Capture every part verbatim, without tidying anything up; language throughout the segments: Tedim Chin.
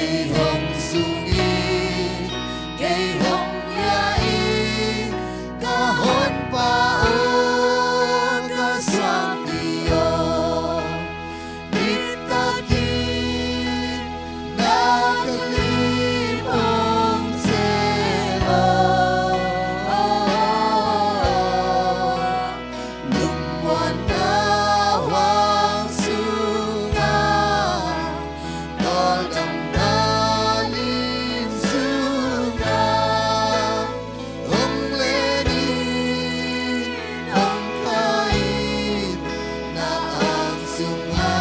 Kei hong sung in, kei hong lia in, ka Honpa aw, ka Suangpi aw, nitak in na ka lim hong sel aw. Lungmuan tawh hong sung a, tawldamna lim sung a, hong len in, hong kai in, na ang sung a,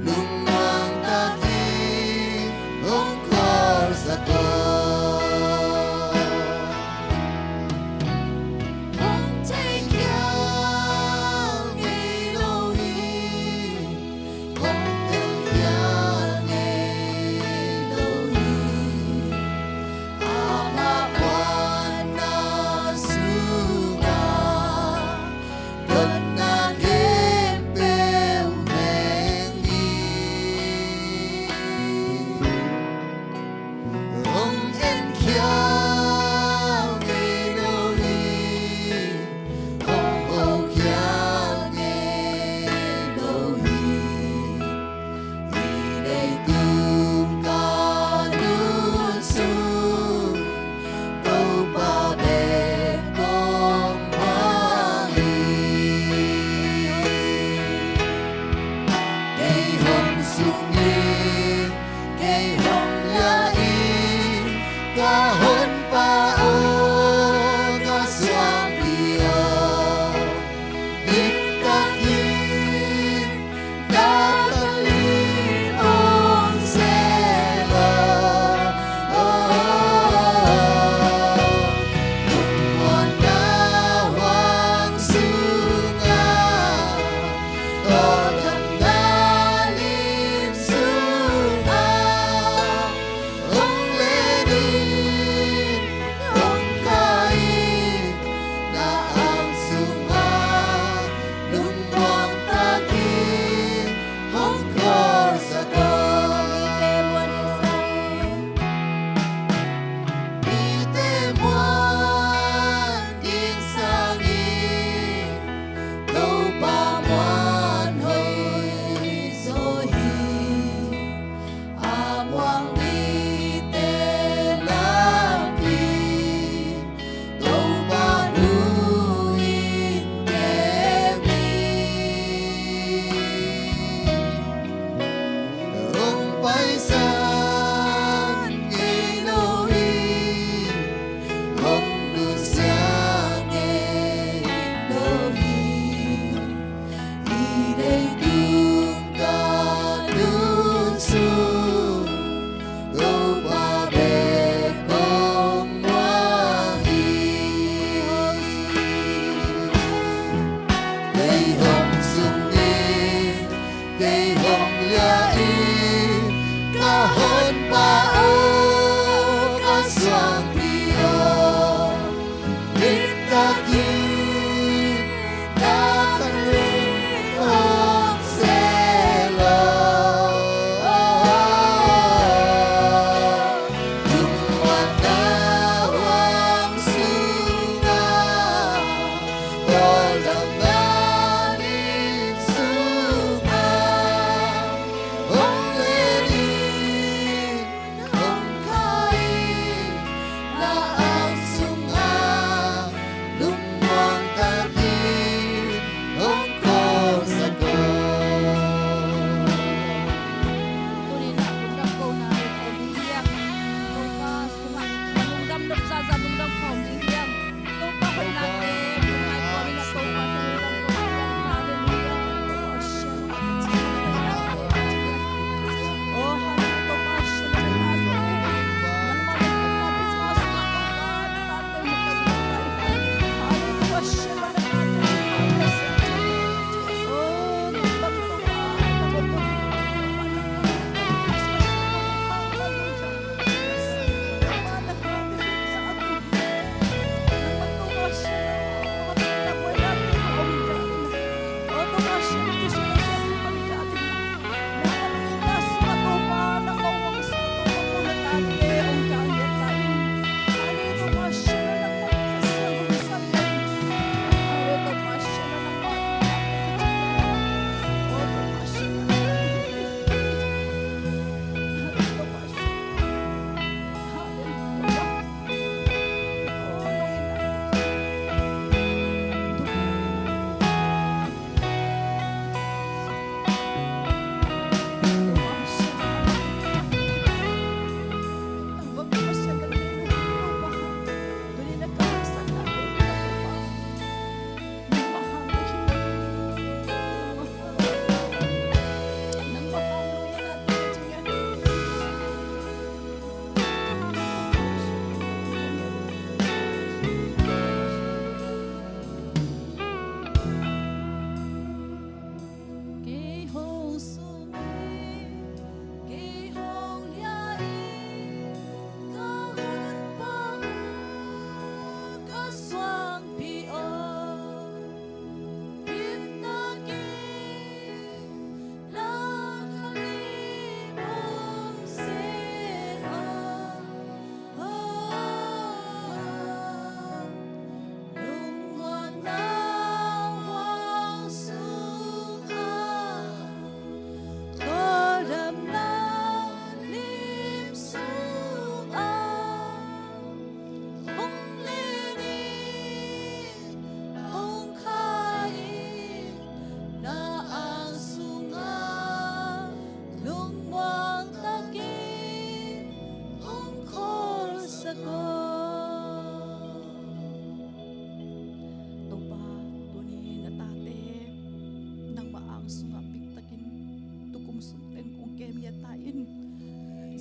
lungmuang tak in hong kholsak aw. Hong thei khial ngei lo hi, hong tel khial ngei lo hi. Amah muanna sungah dotna khempeuh veng hi.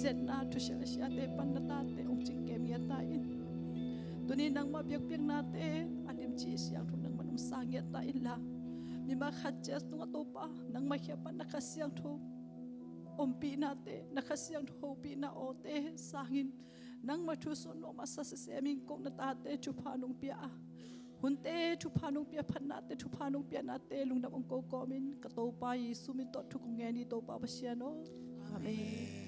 Tenna thusia le siate pan na tate hong cingkem ngiat ta in. Tuni nangmah biakpiaknate a limci siangtho nangman hong sang ngiat ta inla, mimal khat cia tungah Topa, nangmah khia pan na Kha Siangtho ompihnate, na Kha Siangtho hopihna awte sangin, nangmah thu suah nuam a sa sisem in kong na tate thupha nong pia a, hunte thupha nong pia, phatnate thupha nong pianate lungdam hong ko kawmin, ka Topa Jesu min tawh thu kong ngen hi, Topa Pasian aw. Amen.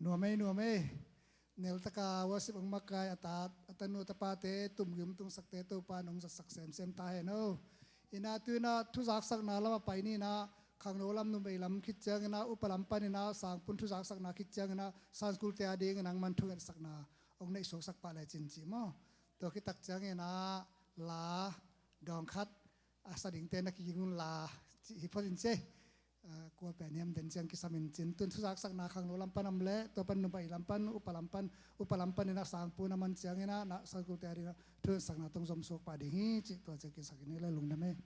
Nuam ei, nuam ei. Neltaka worship hong makaih a ta, a tanu tapate, tumgim tungsakte Topa in hong zatsak semsem ta hen aw. Inah tu inah thuzaksakna lamah pai ni inah, khangno lam, numei lam khit ciang inah, upa lam pan inah, sangpun thuzaksakna khit ciang inah, Sunday school te a ding inah nangman thungetsakna hong neihsuaksak pah lecin ci maw. Tua khit tak ciang inah la dawng khat a sa dingte na kiging unla ci hi phot in ci ei. Ah, kua pen hiam den ciang kisam in cin, tun thuzaksakna khangno lam pan om leh, tua pan numei lam pan, upa lam pan, upa lam pan inah sangpun a man ciang inah, na Sunday school te a ding inah thungetsakna tawh hong zomsuak pah ding hi cih tua ciang kisak in hi leh, lungdam ei.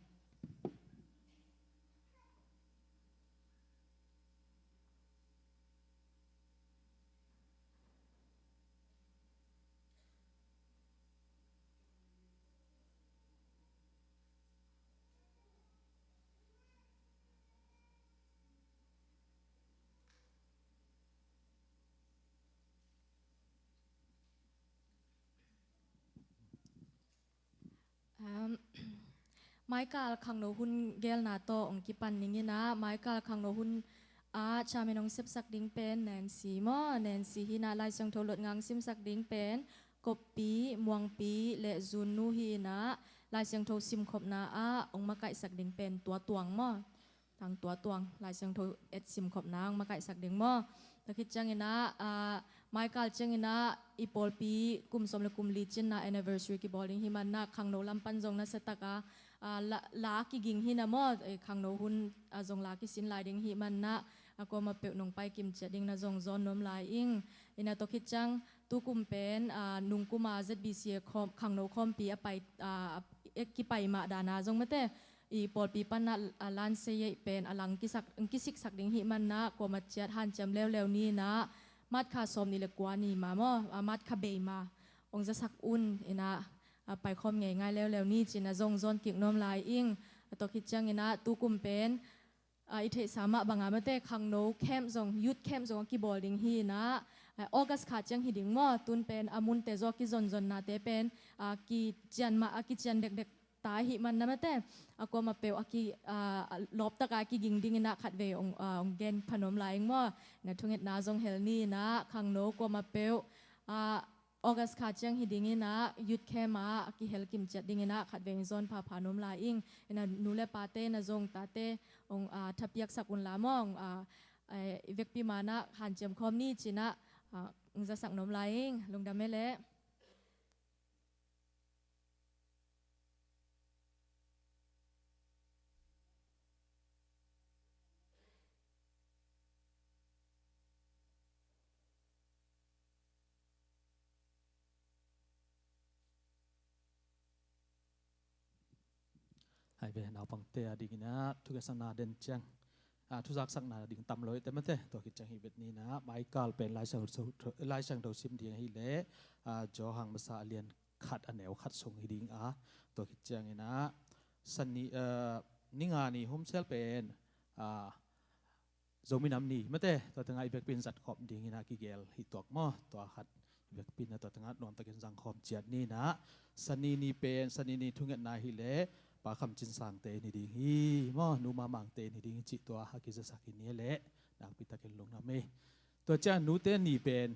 Um, Michael khangno hun gelna tawh hong kipan ning inah, Michael khangno hun ah chairman hong sepsak ding pen Nancy maw, Nancy hi inah, Lai Siangtho lotnga hong simsak ding pen Koppi, Muangpi le Zunnu hi inah, Lai Siangtho simkhopna ah hong makaihsak ding pen Tua Tuang maw. Tang Tua Tuang, Lai Siangtho et simkhopna hong makaihsak ding maw. Tua khit ciang inah, ah, Michael ciang inah i pawlpi kum sawm le kum li cinna anniversary kibawl ding hi man inah, khangno lam pan zong nasia taka, ah, la, la kiging hi inah maw, eh, khangno hun, ah, zong la kisin lai ding hi man inah, a kuamah peuh nong pai kim ciat ding na zong zawn nuam lai ing. Inah tua khit ciang tu kum pen, ah, nung kum a Z B C A khawm, khangno khawmpi a pai, ah, a kipai mah dan a zong mate, i pawlpi pan inah, ah, lansei ei pen a lang kisak, kisiksak ding hi man inah, kuamah ciat hanciam leuleu ni inah, March kha sawm nih le kua ni mah maw, ah, March kha bei mah hong zasak un inah, ah, paikhawm ngeingai leuleu ni ci inah zong zawn kik nuam lai ing. A tua khit ciang inah tu kum pen, ah, i theihsa mah banga mate khangno camp zong, youth camp zong a kibawl ding hi inah, ah, August kha ciang hi ding maw, tun pen a munte zaw kizonzonnate pen, ah, kician mah, ah, kician dekdek ta hi man inah mate, a kuamah peuh a ki, ah, lawptaka kiging ding inah khatvei hong, ah, hong gen pha nuam lai ing maw. Na thungetna zong hel ni inah, khangno kuamah peuh, ah, August kha ciang hi ding inah, youth camp ah a kihel kim ciat ding inah khatvei hong zawn phapha nuam lai ing. Inah nu le pate na zong tate hong, ah, thapiaksak unla maw, hong, ah, eh, i vekpi mah inah hanciam khawm ni ci inah, ah, hong zasak nuam lai ing. Lungdam ei leh. Hai ve, naupangte a ding inah thuzaksakna den ciang, ah, thuzaksakna ding tam lo hi te mate, tua khit ciang hi vet ni inah, Michael pen Lai Siangtho, Lai Siangtho sim ding hi leh, ah, Johan masa a lian khat a neu khat sung hi ding a, tua khit ciang inah, Sani, ah, Ninga ni Hun Sial pen, ah, Zomi Nam Ni mate, tua tengah i vekpi in zat khawm ding inah kigel hi tuak maw, tua khat i vekpi in tua tengah nuamtakin zang khawm ciat ni inah, Sani ni pen, Sani ni thungetna hi leh, Pa Kham Cin Sangte ni ding hi maw, Nu Ma Mangte ni ding hi cih tua a kizasak hi ni leh, nakpitakin lungdam ei. Tua ciang nute ni pen,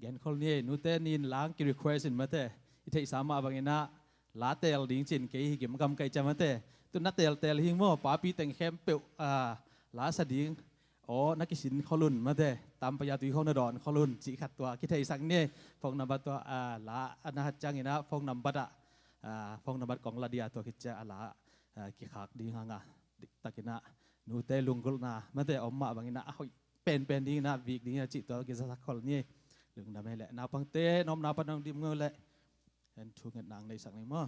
genkhol ni ei, nute ni in lang ki request in mate, i theihsa mah bang inah, la teel ding ci-in kei hi kimkam ka hih ciang mate. Tu na teelteel hi ing maw, papi teng khempeuh, ah, la sa ding. Aw, na kisin khol un mate. Tampai a tui khawng na dawn khol un cih khat tua kitheisak ni ei. Phone number tua, ah, la a na hat ciang inah phone number ah, ah, phone number kong la ding a, tua khit ciang a la, ah, kikhak ding hang a. Diktak inah nute lunggulhna mate om mah bangin ah a hoih penpen dingin ah, vik dingin ah cih tua kizasak khol ni. Lungdam ei leh naupangte, na omna pan hong dim ngei leh, hen, thungetna hong neisak ning maw.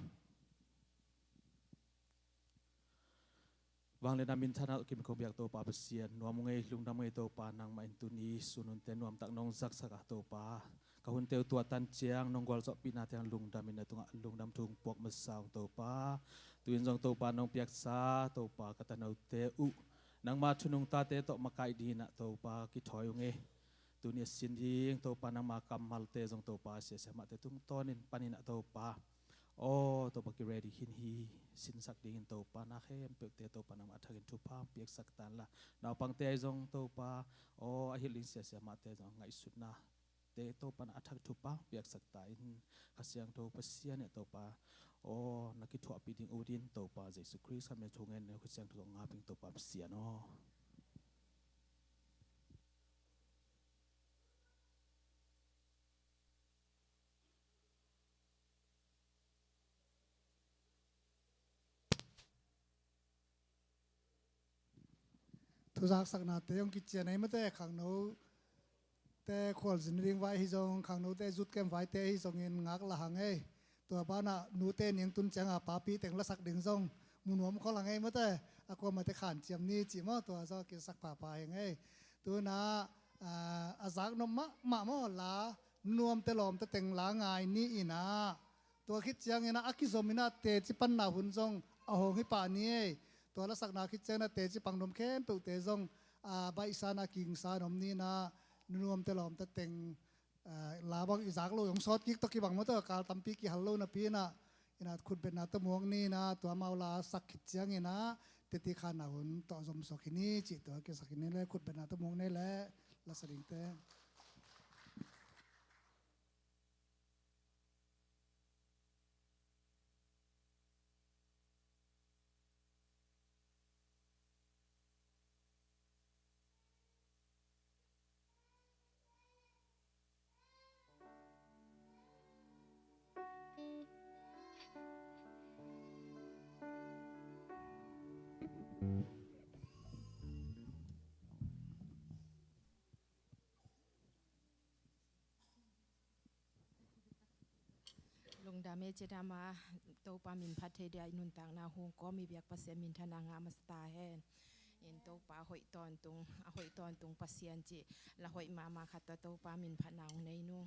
Vangliatna minthanna tawh kim kong biak Topa Pasian, nuam ung ei, lungdam ung ei Topa, nangmah in tuni sun hunte nuamtak nong zaksak a Topa, ka hunte uh tuatan ciang nong gualzawhpihna teng lungdam in, na tungah lungdam thu hong puak masa ung Topa. Tu-in zong Topa nong piaksa Topa ka tanote uh nangma thu nungtate tawh makaih dingin ah Topa kithawi ung ei. Tuni a sin ding Topa nangma kammalte zong Topa, siasia mahte tungtawnin panin ah Topa, aw Topa, ki ready khin hi. Sinsak dingin Topa na khempeuhte Topa nangmah a thakin thupha piaksak ta inla, naupangte ahi zong Topa, aw a hilh ding siasia mahte zong ngaihsutnate Topa na a thak thupha piaksak ta in. Kha Siangtho Pasian eh Topa, aw na kithuahpih ding ut in Topa, Jesu Khrist khat min thungen, Kha Siangtho tawh ngap ing Topa Pasian aw. Thuzaksaknate hong kician ei mate, khangnote khualzin ding vai hi zong, khangnote zutkem vaite hi zongin ngak la hang ei. Tua banah nute ning tun cianga papi teng lasak ding zong mu nuam khol hang ei mate, a kuamate khanciam ni cih maw, tua zong a kisak phapha heng ei. Tuna a zaknop mahmah maw, la nuamte lawmte teng la ngai ni inah, tua khit ciangin ah a kizom inah teci panna hun zong a hong hi pah ni ei. Tua lasakna khit ciangin ah teci pang nuam khempeuhte zong a baihsa inah kingsa nuam ni inah, nuamte lawmte teng la bang i zak lo hong sawt kik tawh kibang maw, tua kal tampi kihal lo napi inah, inah khutbetna tawh muak ni inah, tua amau la sak khit ciangin ah teci khanna hun tawh zom suak hi ni cih tua kisak hi ni le, khutbetna tawh muak ni le, lasa dingte. Lungdam ei, cidam a, Topa min phat thei dia i nuntakna hong kawm i biak Pasian minthanna ngah masa ta hen. In Topa hoih tawntung, a hoih tawntung Pasian cih la hoih mahmah khat tawh Topa min phatna hong nei nu.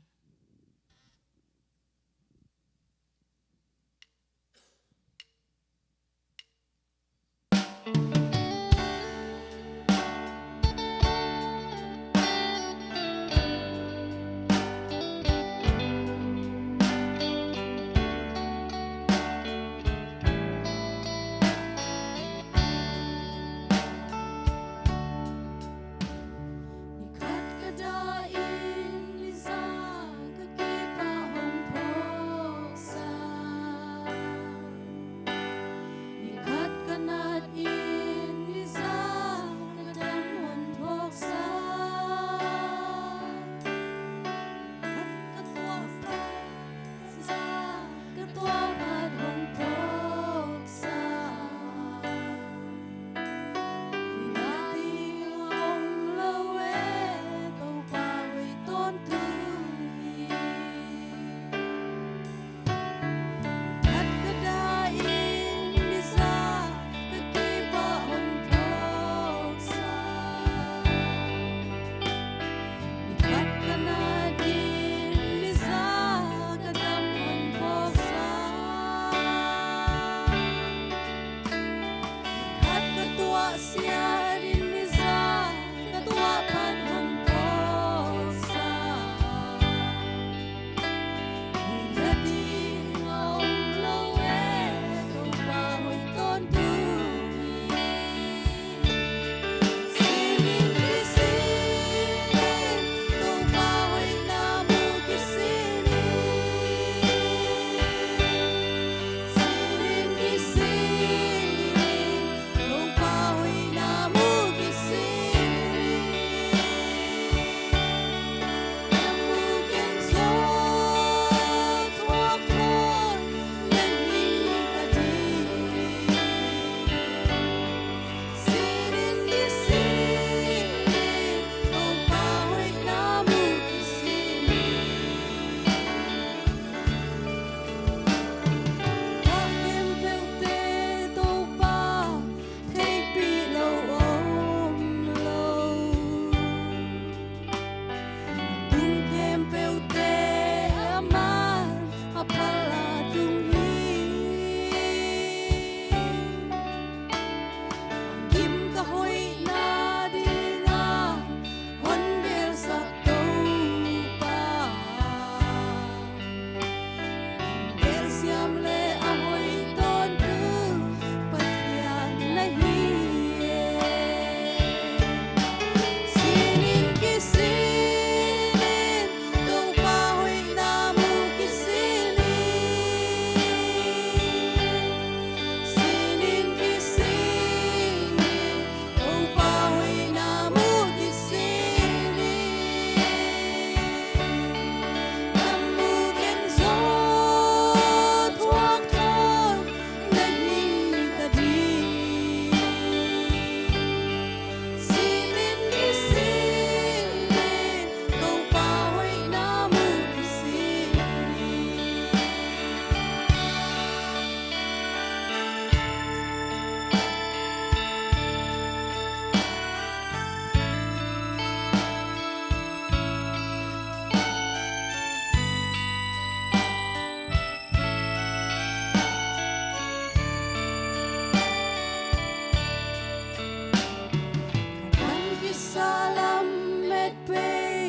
Pei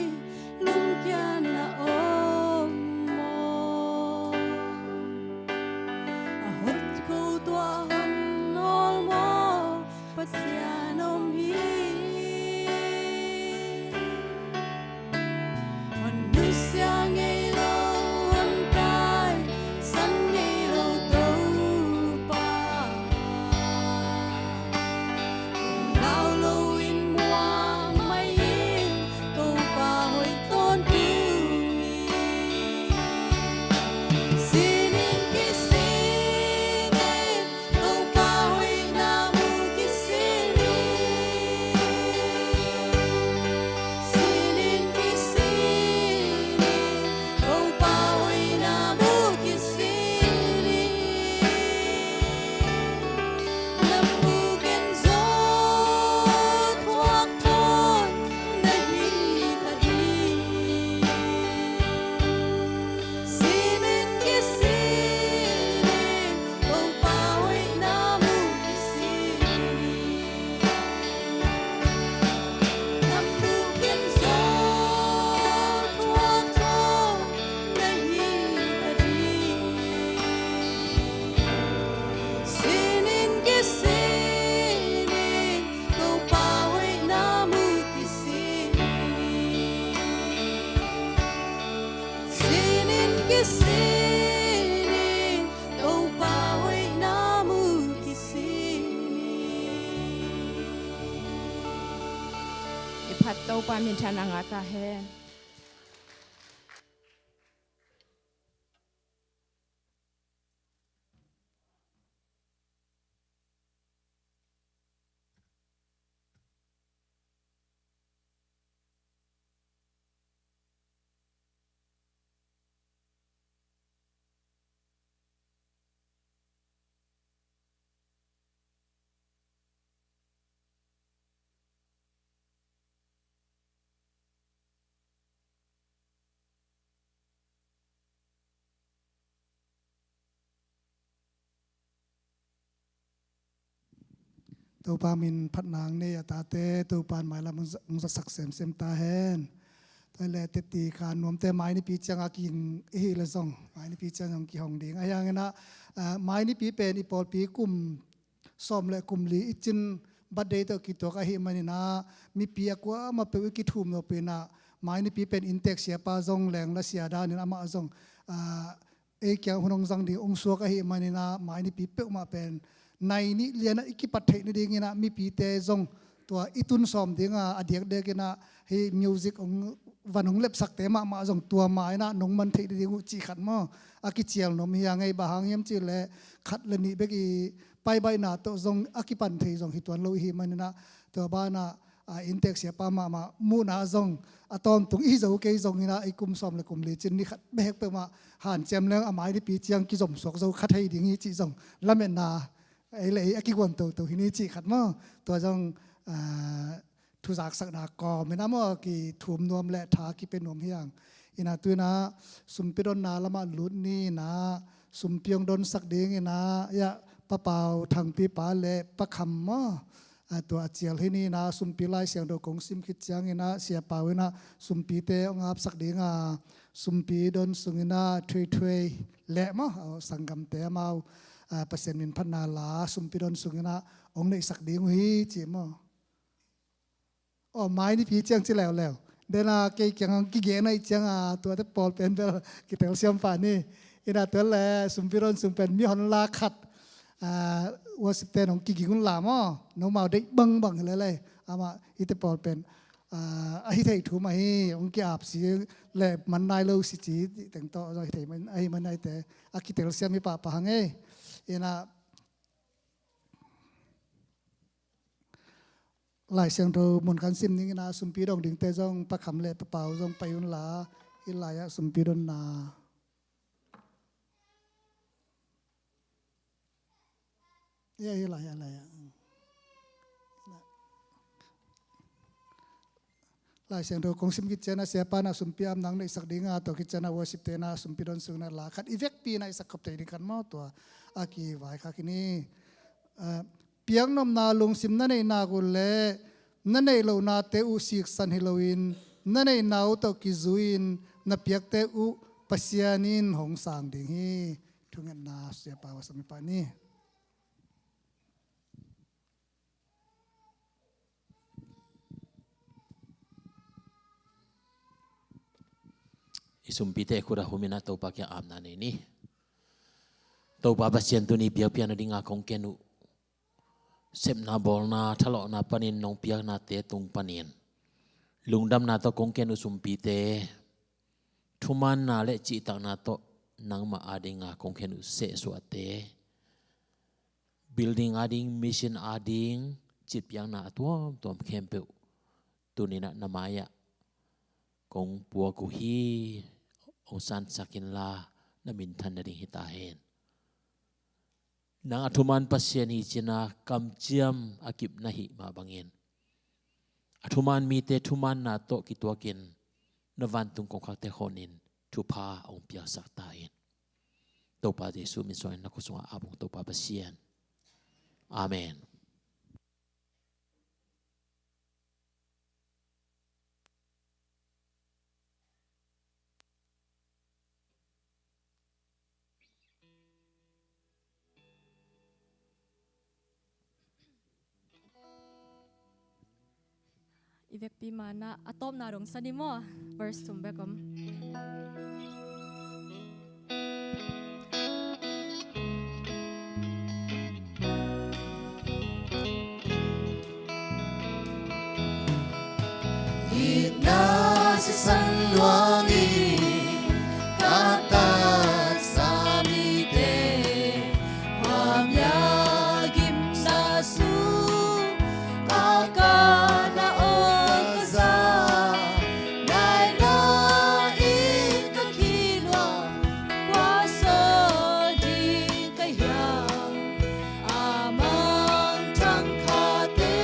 lungkiatna om maw? A hot ko tua hon nawl maw? Pasian om hi. Hon nusia ngei lo, hon taisan ngei lo Topa. Lau loin muak mai in, Topa hoih tawntung hi. Sinin kisinin, Topa hoihna mu kisinin. Sinin kisinin, Topa hoihna mu kisinin. Na mu ken zaw thuak thawn na hi ta hi. Sinin kisinin, Topa hoihna mu kisinin. Na mu ken zaw thuak thawn na hi ta hi. Sinin kisinin, Topa hoihna mu kisinin. Sinin kisinin, Topa hoihna mu kisinin. I phat Topa minthanna ngah ta hen. Topa min phatna nei a tate, Topa in mailam hong za-, hong zatsak semsem ta hen. Tua le teti kha nuamte mai nipi ciang a kiging i hi le zong, mai nipi ciang zong kihong ding. A hiang inah, ah, mai nipi pen i pawlpi kum sawm le kum li i cin birthday tawh kituak ahih maninah, mipi a kuamah peuh i kithum nop inah, mai nipi pen inntek siapa zong leng la sia danin amah zong, ah, ei kiang hun hong zang ding hong suak ahih maninah, mai nipi peuhmah pen nai nih lianah i kipat theih nadinginah mipite zong tua i tun sawm dinga a diakdiakinah hih music hong van hong lepsakte mahmah zong tua ma inah nong man theih nading uh cih khat maw? A kicial nuam hi a ngei, bang hang hiam cihleh khat le nih bek i paibaihna tawh zong a kipan thei zong hi tuan lo i hih maninah tua banah, a, inntek siapa mahmah muhna zong a tawntung i hi zo kei zonginah i kum sawm le kum li cin ni khat behek peuhmah hanciam leng a mai nipi ciang kizomsuak zo kha thei ding hi cih zong lametna ei le ei a kiguan toto hi ni cih khat maw? Tua zong, a, thuzaksakna kawm inah maw kithum nuam le tha kipia nuam hi ang. Inah tu inah sumpi donna lamah lut ni inah sumpi hong donsak ding inah, ya, Pa Pau Thangpi pa le Pa Kham maw? A, tua a cial hi ni inah sumpi Lai Siangtho kong sim khit ciang inah Sia Pau inah sumpite hong apsak dinga sumpi don sung inah thueithuei le maw? Aw, sanggamte amau, a, Pasian min phatna la sumpi don sung inah hong neihsak ding uh hi ci maw? Aw, mai nipi ciang ci leuleu. Dena kei kiang hong kigen ahih cianga tuate pawl pen bel kitelsiam pah ni. Inah tua le sumpi don sung pen mi hon la khat, a, worship ten hong kiging un la maw? Nomau deih bangbang hi lele. Amah hite pawl pen, a, a hi thei thu mah hi, hong ki-ap si le man nai lo si ci teng tawh zong hi thei man, ahi man aite a kitelsiam hi pahpah hang ei. Inah Lai Siangtho mun kan sim ning inah sumpi dong dingte zong Pa Kham le Pa Pau zong pai un la, hih lai-ah sumpi donna. Ya, hih lai-ah, lai-ah. Lai Siangtho kong sim khit ciangin ah siapa in ah sumpi apna hong neihsak ding a, tua khit ciangin ah worship te'n ah sumpi don sung in ah la khat i vekpi in ah i sak khop thei ding khat maw, tua a kivaikhak hi ni. Ah, piaknopna lungsim na neih nak uh leh na neih lohnate uh siksan hi loin na neihna uh tawh kizui-in na piakte uh Pasian in hong sang ding hi. Thungetna siapa uh a sam i pah ni. I sumpite khut ah humin ah Topa kiang apna nei ni. Topa Pasian, tuni biakpiakna dinga kong ken uh sepna bawlna thalawhna panin nong piaknate tung panin lungdamna tawh kong ken uh sumpite, thumaanna le cihtakna tawh nangmah adinga kong ken uh sehsuahte, building ading, mission ading, citpiakna a tuamtuam khempeuh tuni-in ah na mai-ah kong puak uh hi. Hong sansak inla, na minthan nading hi ta hen. Nang a thumaan Pasian hi cih na kamciam a kip na hih mah bangin a thumaan mite thumaanna tawh kituakin na vantung kongkhakte hawnin thupha hong piaksak ta in. Topa Jesuh min suangin na khut sungah ap ung, Topa Pasian. Amen. I vekpi manah a tawpna dong sa ni maw? Verse thum bek om. Itna sisan luangin ka taksa mite, khuamial gimna sung a ka na awk ka za, naina in ka kilua, kua sawl ding ka hiam? A mangthang khate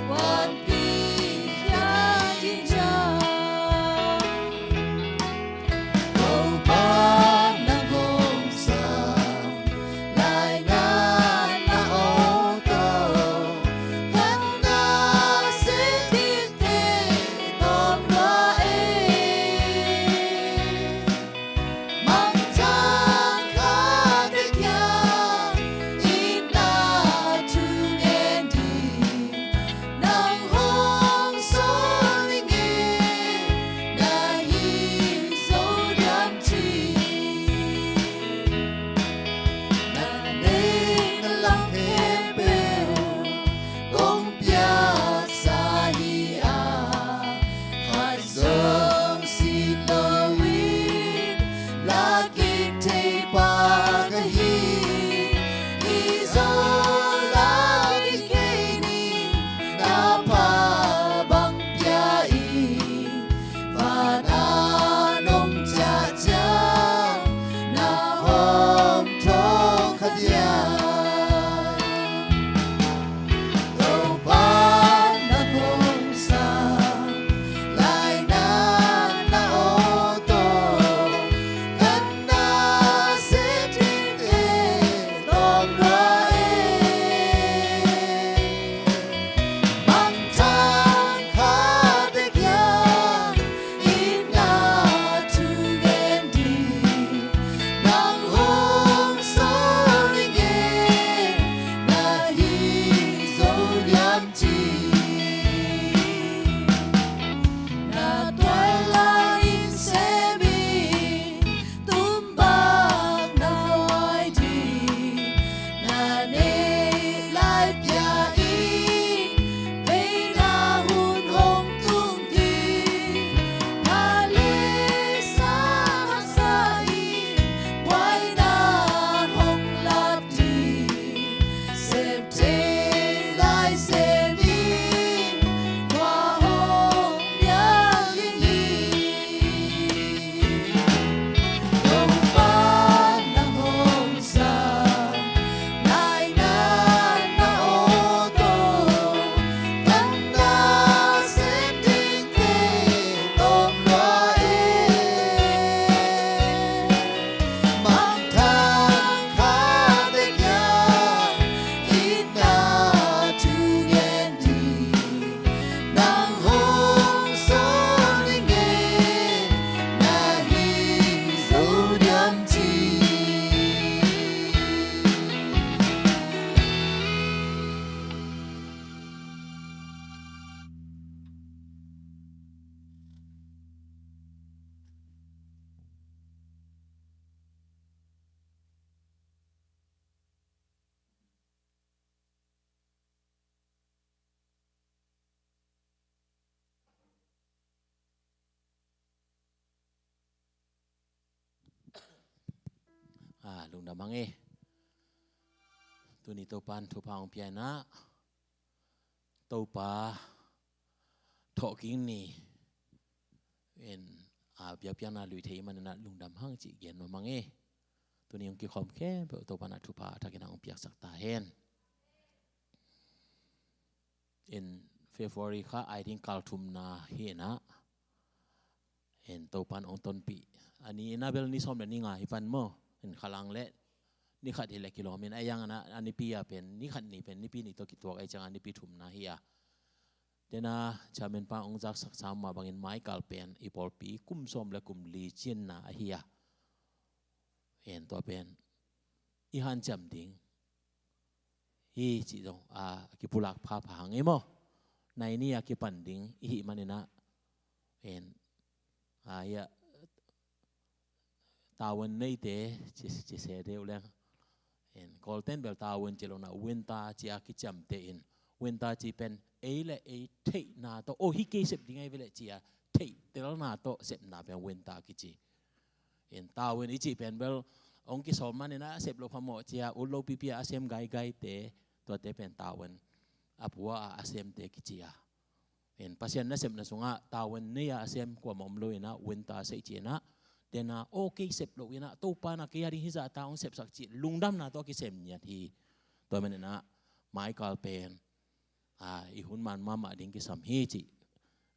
kuanpih khia ding hiam? Lungdam hang e. Tuni Topan thupha hong pia inah, Topa thawhkik ni in, biakpiakna lui thei maninah lungdam hang cih gen nuam hang e. Tuni hong kikhawm khempeuh Topan ah thupha a thakin hong piaksak ta hen. In February kha, I think, kal thumna hi inah, in Topan hong tonpih a ni inah bel ni sawm le ni nga hi pan maw. In khalang le ni khat hi le kilawm in, a yang inah a nipi a pen ni khat ni pen nipi ni tawh kituak a, i ciang a nipi thumna hi a. Dena chairman pa hong zaksak sam mah bangin maikal pen i pawlpi kum sawm le kum li cinna ahi a. In tua pen i hanciam ding hi cih zong a kipulak phapha hang e maw. Nai ni a kipan ding i hih maninah, en a hiah tavuan neite ci, ci se deuh leng, en Kawlten bel tavuan ci lo inah winter ci a kiciamteh in, winter ci pen ei le ei theihna tawh, oh, hi kei sep ding ahi ve leh ci a theihtelna tawh sepna pen winter kici. In tavuan i cih pen bel hong kisawm maninah a sep loh phamawh ci a, ut lo pipi a a sem gaigaite, tuate pen tavuan a pua a a semte kici a. In Pasian nasepna sungah tavuan nei a a sem kuamah om lo inah winter sei ci inah, dena aw kei sep loh inah Topa inah kei a ding hizah ta hong sepsak cih lungdamna tawh a kisem ngiat hi. Tua maninah maikal pen a i hun man mahmah ding kisam hi cih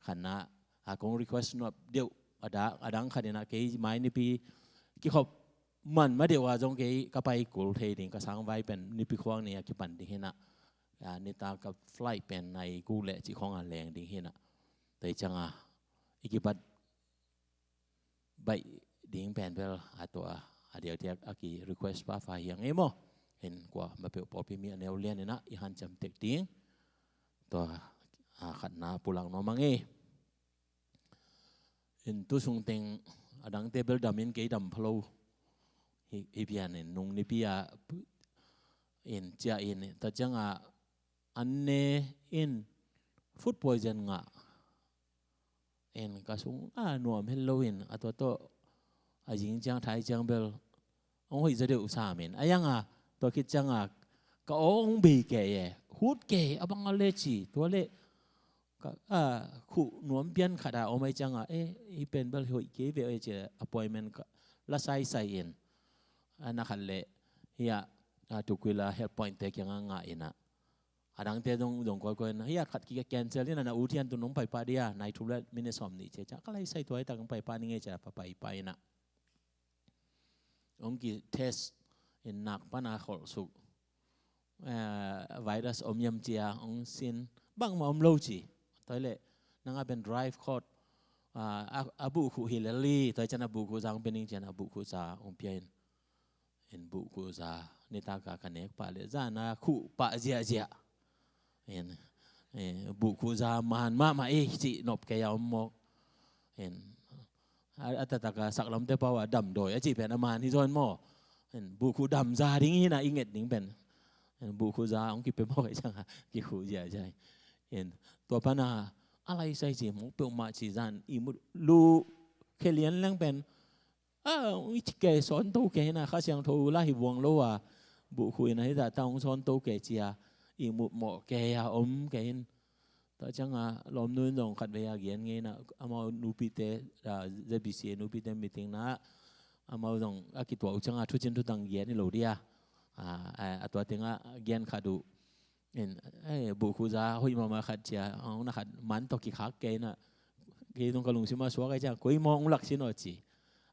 khatna a kong request nuam deuh. A dang, a dang khat inah kei mai nipi kikhop man ma deuh a zong kei ka pai kul thei ding, ka sangvai pen nipi khuang ni a kipan ding hi inah, a nitak a flight pen nai guk le cih khawng a leng ding hi inah. Tua i ciang a i kibat baih ding pen bel a tua a diakdiak a ki request phapha hi hang e maw. In kuamah peuh pawlpi mi a neu lian inah i hanciam tek ding, tua a khatna pulak nuam hang e. In tu sung teng a dangte bel dam in kei dam pha lo hi, hi pian in nung nipi a in ciah in, tua ciang a an ne in food poison ngah. En ka sung a nuam het lo in a tua tawh a zing ciang thai ciang bel hong hoih zaw deuh sam in, a yang a tua khit ciang a ka aw hong bei kei e, hut kei a bang a le ci, tua le ka a khuh nuam pian khat a om ahi ciang a, eh, hi pen bel hoih kei ve e ci a appointment ka la saisai in, a na khat le hiah a Tukwila health point te kiang a ngah inah, a dangte zong zong kawikawi in, hiah khat ki cancel inah na u thian tu nong paipah dia, nai thum le minute sawm nih ci a, ka laisai tua hi tak hong paipah ning e ci a, pa paipah inah hong ki test in nak pan a kholhsuk, eh, virus om hiam ci a hong sin, bangmah om lo ci. Tua hi leh nang a pen drive code, ah, a, a buh khuh hi lel hi, tua hi ciang a buh khuh za hong pia ning ci a, a buh khuh za hong pia in. In buh khuh za nitak a ka nek pah le zan a khuh pah ziahziah. In, eh, buh khuh za man mahmah e cih nop kei a om mawk. In a, a taktak a saklamte pau a damdawi a cih pen a man hi zaw in maw. In buh khuh dam za ding hi inah i nget ding pen. In buh khuh za hong kipia mawk ahi ciang a kikhuh ziahziah. In tua pan a a laisai ci mawk peuhmah ci, zan ihmut luh khe lian leng pen a, hong i ci kei sawnto kei hi inah, Kha Siangtho la hi vuang lo a, buh khuh inah hizah ta hong sawnto kei ci a, ihmut mawh kei a om kei in. Tua ciang a lawmnu in zong khatvei a gen ngei inah, amau nupite, a, Z B C A nupite meeting na ah amau zong a kituah uh ciang a thucin thutang gen hi lo dia. A, a, a tua teng a gen khat uh in, eh, buh khuh za hoih mahmah khat ci a, hong na khat man tawh kikhak kei inah, kei zong ka lungsim a suak ahi ciang koi maw hong lak sin aw ci.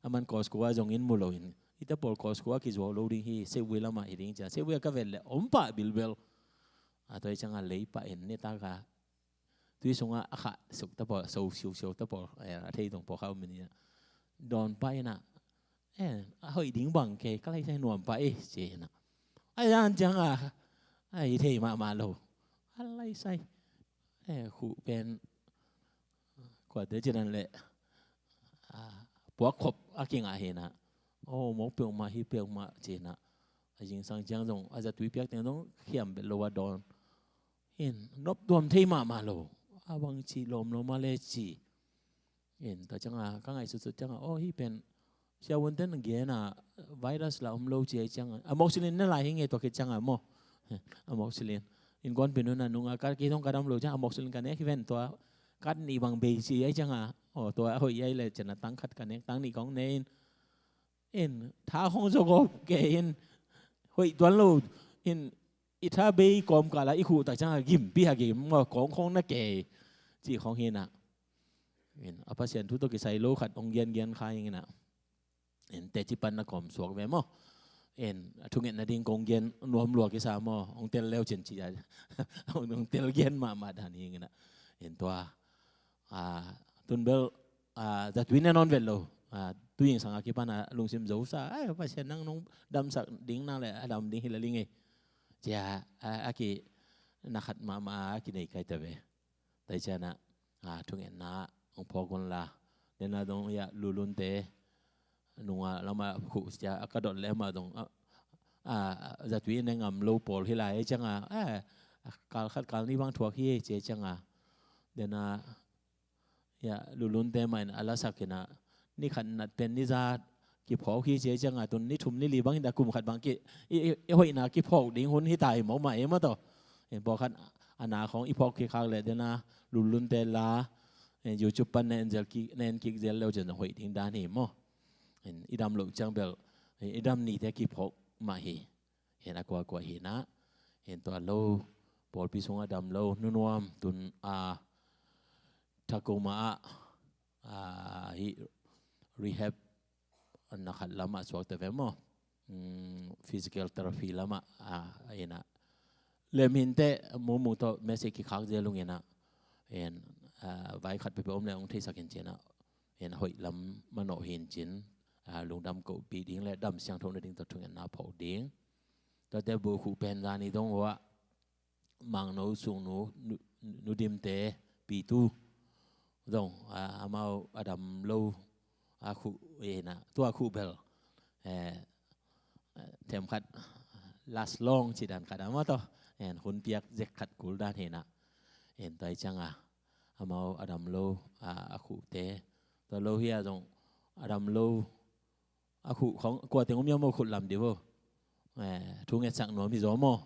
A man Costco a zong in mu lo in, i ta pawl Costco a kizuau lo ding hi, Sevui lamah hi ding ci a, Sevui a ka vet leh om pah bilbel. A tua hi ciang a lei pah in nitak a tui sungah a khah suk ta pawl, so siusiu ta pawl, eh, a thei tung pawl kha um in inah dawn pah inah, eh, a hoih ding bang kei, ka laisai nuam pah e ci inah. A zan ciang a, a hi thei mahmah lo. A laisai, eh, khuh pen kuate ci nan leh, a, puak khop a kingah hi inah. Oh, mawk peuhmah hi peuhmah ci inah. A zingsang ciang zong a zatui piak teng zong khiam bet lo a dawn. In nop tuam thei mahmah lo. A bang ci lawm lo mah le ci. In tua ciang a ka ngaihsutsut ciang a, oh, hi pen Sia Wun ten gen a, virus la om lo ci a ciang a, amoxicillin ne lai hi nge tua khit ciang a maw. Amoxicillin. Innkuanpih nu in a nung a ka kei zong ka dam lo ciang amoxicillin ka nek hi ven tua. Ka nih bang bei ci a ciang a. Aw tua hoih a i le ciang a tang khat ka nek tang nih kong ne in. In tha khong zo gawp kei in. Hoih tuan lo in i tha bei kawm kala i khuh tak ciang a gimpi a gim maw kong khong na kei. Ci khong hi na. In a Pasian thu tawh kisai lo khat hong gen gen kha hi na. In teci pan na kawm suak ve maw. In a thungetna ding kong gen nuam lua kisa maw hong tel leu cin ci a hong tel gen mahmah dan hi na. In tua a tun bel a zatui ne nawn vet lo. A tu zingsang a kipan a lungsim zo sa a Pasian nang nong damsak ding na le a dam ding hi le ling ei. Cia a ki na khat mahmah a kinei kai ta ve. Tai ciana a thungetna hong phawk un la. Dena dong ia lulunte nunga lama khuh cia a ka dot le ama dong a zatui ne ngam lo pawl hi lai cianga a kal khat kal ni bang thuak hi cia cianga. Dena ia lulunte mah in a lasak ina ni khat nat pen ni zat kiphawk hi cia cianga tun ni thum ni li bang hin a kum khat bang ki i hoihna kiphawk ding hun hi ta hi mawk mah e maw taw. Pawlkhat a na khawng i phawk kikhak le dena lulunte la YouTube pan na en zel kik na en kik zel leu cian zong hoih ding dan hi maw. I dam loh ciang bel i dam nite kiphawk mah hi. Hin a kuakua hi na hin tua lo pawlpi sungah dam lo nunuam tun a Tacoma ah hi rehab na khat lamah suakte ve maw. Physical therapy lamah ina lem hinte mumung tawh message kikhak zel ung ina vai khat pepe om le hong theisak hin cina ina hoih lam manawh hin cin lungdam kohpih ding le dam siangtho na ding tawh thungetna phawk ding. Tuate bu khuh pen zani dong uah mangno sungnu nudimte pitu zong amau a dam lo a khuh ina tua khuh bel themkhat last long ci dan khat a maw taw. Hun piak zek khat kul dan hina en tai cianga amau a dam lo a khuhte tua lo hi a zong a dam lo a khuh khong kua teng om hiam maw khuh lam di bo. Thu ngetsak nuam hi zaw maw.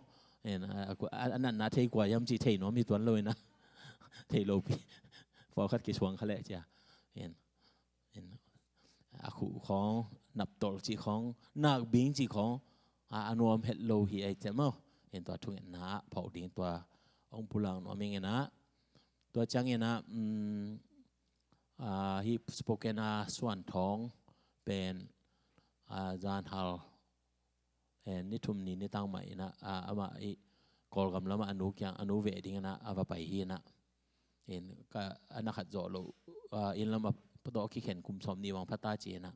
A natna thei kua hiam cih thei nuam hi tuan lo ina thei lo pi pawlkhat kisuang kha leh cia. A khuh khawng naptolh cih khawng nakbing cih khawng a nuam het lo hi ai ciah maw. Tua thungetna ah phawk ding tua hong pulak nuam ing ina tua ciang ina hi Spokane a Suan Thawng pen zanhal ni thum ni nitang mah ina amah i Kawlgam lamah a nu kiang a nu veh ding ina a va pai hi ina. In ka a na khat zawh loh inn lamah tawh kikhen kum sawm ni bang phata ci ina.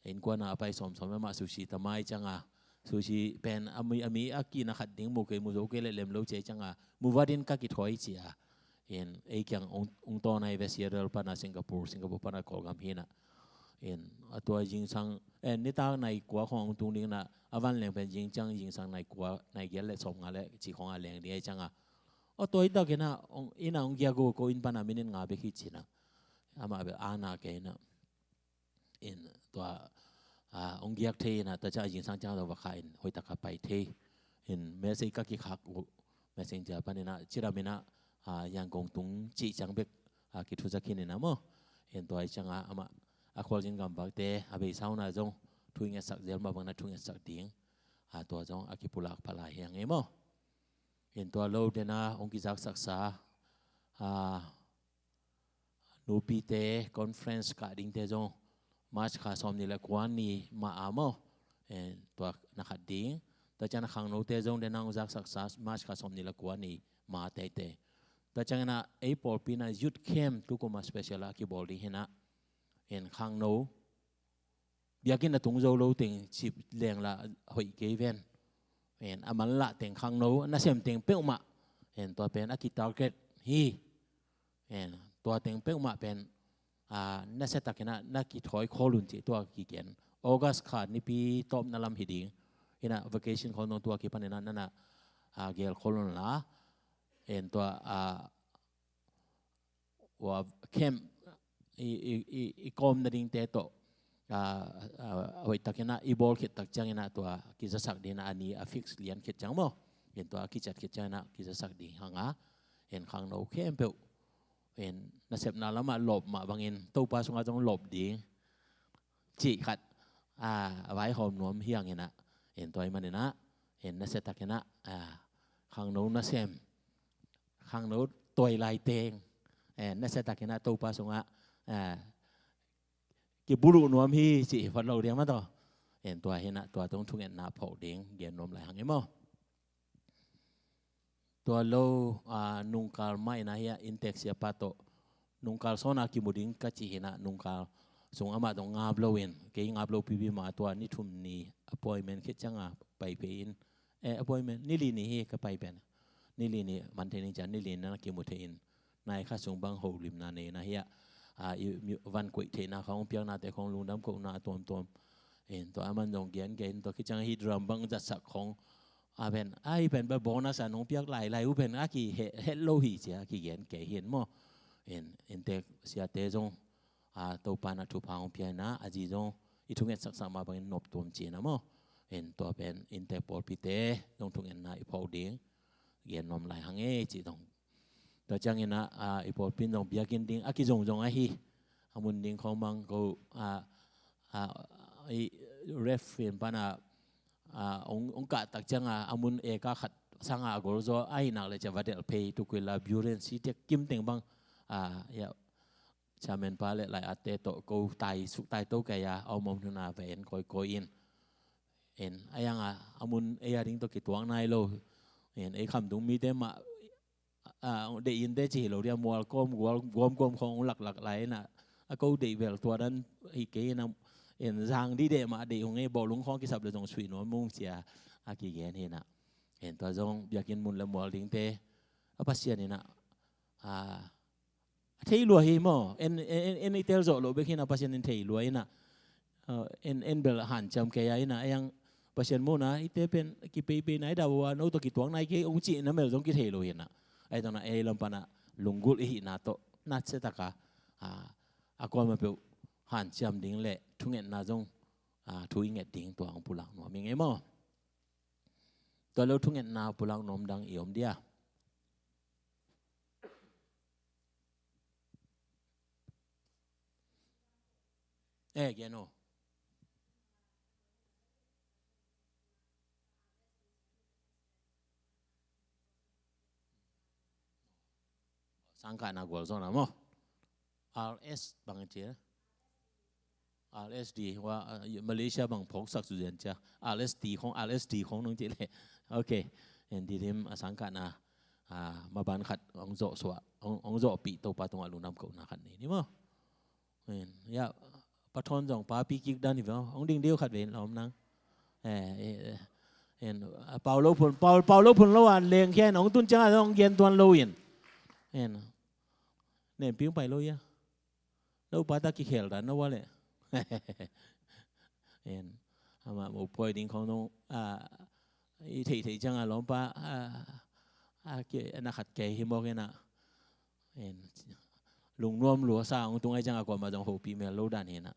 Innkuana a pai sawmsawm lamah sushi ta mai cianga sushi pen a mi a kihna khat ding mu kei mu zo kei le lem lo ci ai cianga mu vadin ka kithawi ci a. In ei kiang ung tawn ai ve Seattle pana Singapore Singapore pana Kawlgam hi ina. In a tua zingsang en nitak nai kua khawng ung tung ding ina a van leng pen zing ciang zingsang nai kua nai giat le sawm nga le ci khawng a leng ding ai cianga. Aw tua hi tak ina ina ung giak uh ko inn pana minute nga bek hi ci ina. Amah bel ana kei ina. In tua ong giak thei ina tua ciang a zingsang ciang lo va kha in hoih taka pai thei. In message ka kikhak uh messenger pan ina cidam ina Yangon tung cih ciang bek kithuza khin ina maw. In tua hi cianga amah a khualzin gamvakte a beisa una zong thu i ngetsak zel mah bangna thu ngetsak ding tua zong a kipulak pha lai hi a ngei maw. In tua lo dena ong kizaksaksa nupite conference kah dingte zong March kha sawm ni le kua ni mah a maw. Tua na khat ding tua ciang a khangnote zong dena ong zaksaksa March kha sawm ni le kua ni mah teitei. Tua ciang ina ei pawlpi ina youth camp tukuma special a kibawl ding hi ina. Khangno biakinn a tung zo lo teng cip leng la hoih kei ven. A man lah teng khangno nasem teng peuhmah tua pen a kitarget hi. Tua teng peuhmah pen nasia takin na kithawi khawl un cih tua kigen August kha nipi tawpna lam hi ding. Ina vacation khawl nong tua kipan ina nana gel khawl un la tua camp i kawm nadingte tawh a, a, a hoih takin ah i bawl khit tak ciangin ah tua kizasak ding ah a ni a fix lian khit ciang maw. In tua a kiciat khit ciangin ah kizasak ding hang a, in khangno khempeuh in nasepna lamah lawp mah bangin Topa sungah zong lawp ding cih khat a, a vaihawm nuam hi hang in ah, in tua ahih manin ah in nasia takin ah, a, khangno nasem, khangno tawi lai teng, in nasia takin ah Topa sungah, a, kibuluh nuam hi cih hi phot lo ding a maw taw. In tua hi in ah tua tawh thungetna phawk ding gen nuam lai hang e maw. Tua lo, a, nungkal mah in ah hi a inntek siapa tawh nungkal sawn a kimu ding ka cih hi in ah nungkal sung amah zong ngap lo in, kei ngap lo pipi mah tua ni thum ni appointment khit ciang a pai phei in, eh, appointment ni li ni hi ka pai pen. Ni li ni man thei ning ciang ni li ni na kimu thei in, nai khat sung bang holimna nei na hi a, a, i, mi, van koih theihna khawng piaknate khawng lungdam kohna a tuamtuam. In tua a man zong gen kei in tua khit ciang hih drum bang zatsak khawng a pen, a hih pen bel bonus a nong piak lailai uh pen a kihet, het lo hi ci a kigen kei hi in maw. In, inntek siate zong, a, Topa in ah thupha hong pia in ah a zi zong i thungetsaksak mah bangin nop tuam ci in ah maw. In tua pen inntek pawlpite zong thungetna i phawk ding gen nuam lai hang e cih dong. Tua ciangin ah, a, i pawlpi in zong biakinn ding a kizongzong ahi. A mun ding khawng bang ko, a, a, i ref in pan a, a, hong, hong kah tak ciang a, a mun eka khat sang a a gol zaw ahi nak leh ci a va delh phei, tukuila buren si tek kim teng bang, a, ya, chairman pa leh lai atte tawh ko tai suk tai to kei a, a om om hun a va en kawikawi in. In, a yang a, a mun ei a ding tawh kituak nai lo. In, ei khamtung mite mah, a, deih in te ci hi lo dia, mual kawm, gual, guam kawm khawng hong laklak lai in ah, a ko deih bel tua dan hi kei in ah, in zang dih deh mah deih hong ei, bawlung khawng kisap leh zong suih nuam ung ci a, a kigen hi in ah. In tua zong biakinn mun leh mual dingte, a Pasian in ah, a, a thei lua hi maw, en, en, en, en i tel zawh loh bek hi in ah Pasian in thei lua in ah, a, en, en bel hanciam kei a in ah, a yang Pasian muhna, hihte pen kipeipei nai dah uh a, no tawh kituak nai kei ung cih na mel zong kithei lo hi in ah. Ahi zongin ah ei lam pan ah lunggulh i hihna tawh nasia tak a, a, a kuamah peuh hanciam ding leh thungetna zong, a, thu i nget ding tua hong pulak nuam ing e maw. Tua lo thungetna pulak nuam dang i om dia. Eh, gen o. Sangkahna gualzawhna maw. R S bang ci a. R S D, wa, ah, Malaysia bang phawksak zuzian cia. R S D khong, R S D khong nong ci leh. Ok. En didim a sangkahna, ah, maban khat hong zawh suah, hong, hong zawhpih Topa tungah lungdam kohna khat nei ni maw. En, ya, pathawn zong papi kik dan hi ve. Hong ding diu khat ve in lawm nang. Eh, eh, eh. En, ah, pau lo phun, pau, pau lo phun lo an leng khian hong tun ciang a hong gen tuan lo in. En. Nen piung pai lo ya. Lo pa ta kikhel dan lo wa leh. En. Ama mo poi ding khong nong, a, i thei thei ciang a lawm pa, a, a, ki, na khat kei hi mawk in a. En. Lungnuam lua sa hong tung ai ciang a kuamah zong hopih mel lo dan hi in a.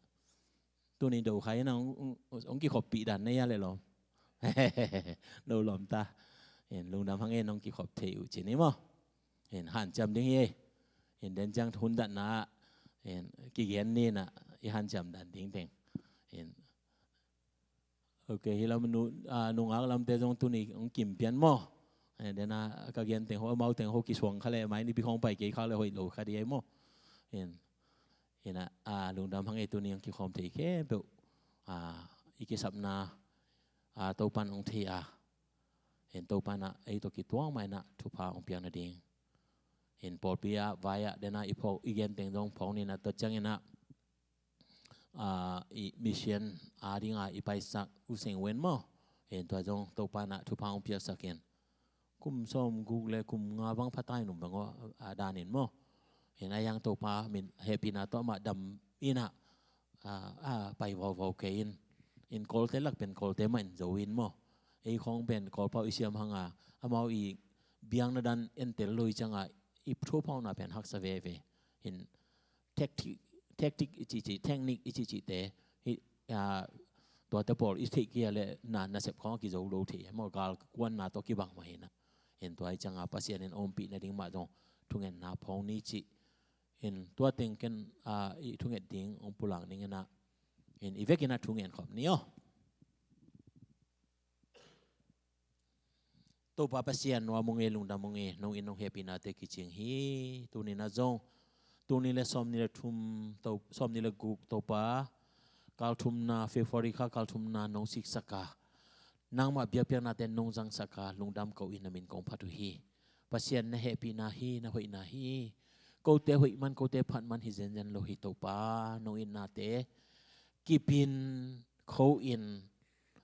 Tuni do khai in a hong, hong, hong kikhoppih dan nei a leh lawm. Lo lawm ta. En, lungdam hang en hong kikhop thei uh ci ni maw. En, hanciam ding hi. En, den ciang hun datna ah, en, kigen ni in a, i hanciam dan ding teng. En, ok, hi lam nu, a, nungak lamte zong tuni hong kim pian maw. En, den a ka gen teng ho, amau teng ho kisuang kha leh, mai nipi khong pai kei kha leh hoih lo kha ding ai maw. En, en a, a, lungdam hang ei tuni hong kikhawm thei khempeuh, a, i kisapna, a, Topan hong thei a. En Topan a, ei tawh kituak mah in a, thupha hong piak nading. En pawlpi ah, vai ah, den a i phawk, i gen teng zong phawk ni in a, tua ciangin a, a, i mission a ding a i paisak U Seng Wen maw. En tua zong Topan a thupha hong piaksak in. Kum sawm guk le kum nga bang pha tai num bang aw, a, dan in maw. En a yang Topa min hehpihna tawh mah dam in a, a, a, pai vauvau kei in. En Kawlte lak pen Kawlte mah in zo in maw. Ei khawng pen Kawlpau i siam hang a, amau i biakna dan entel lo i ciang a, i thuphawkna pen haksa veve. En tactic, tactic i cihcih, technique i cihcihte, hih a, tuate pawl i theih kei a leh na, nasep khawng a kizo lo thei maw, galkuanna tawh kibang mah hi na. Hin tua hi cianga Pasian in ompih nading mah zong thungetna phawng ni cih. Hin tua teng ken, a, i thunget ding ong pulak ning hi na. Hin i vekin a thungen khop ni aw. Topa Pasian, nuam ung ei, lungdam ung ei, nong in nong hehpihnate kicing hi. Tuni na zong, tuni le sawmni le thum, to, sawmni le guk Topa, kal thumna, February kha kal thumna nong siksak a, nangmah biakpiaknate nong zangsak a, lungdam ko in na min kong phat uh hi. Pasian, na hehpihna hi, na hoihna hi. Kote hoih man, kote phat man hi zenzen lo hi Topa, nong itnate kipin kho in,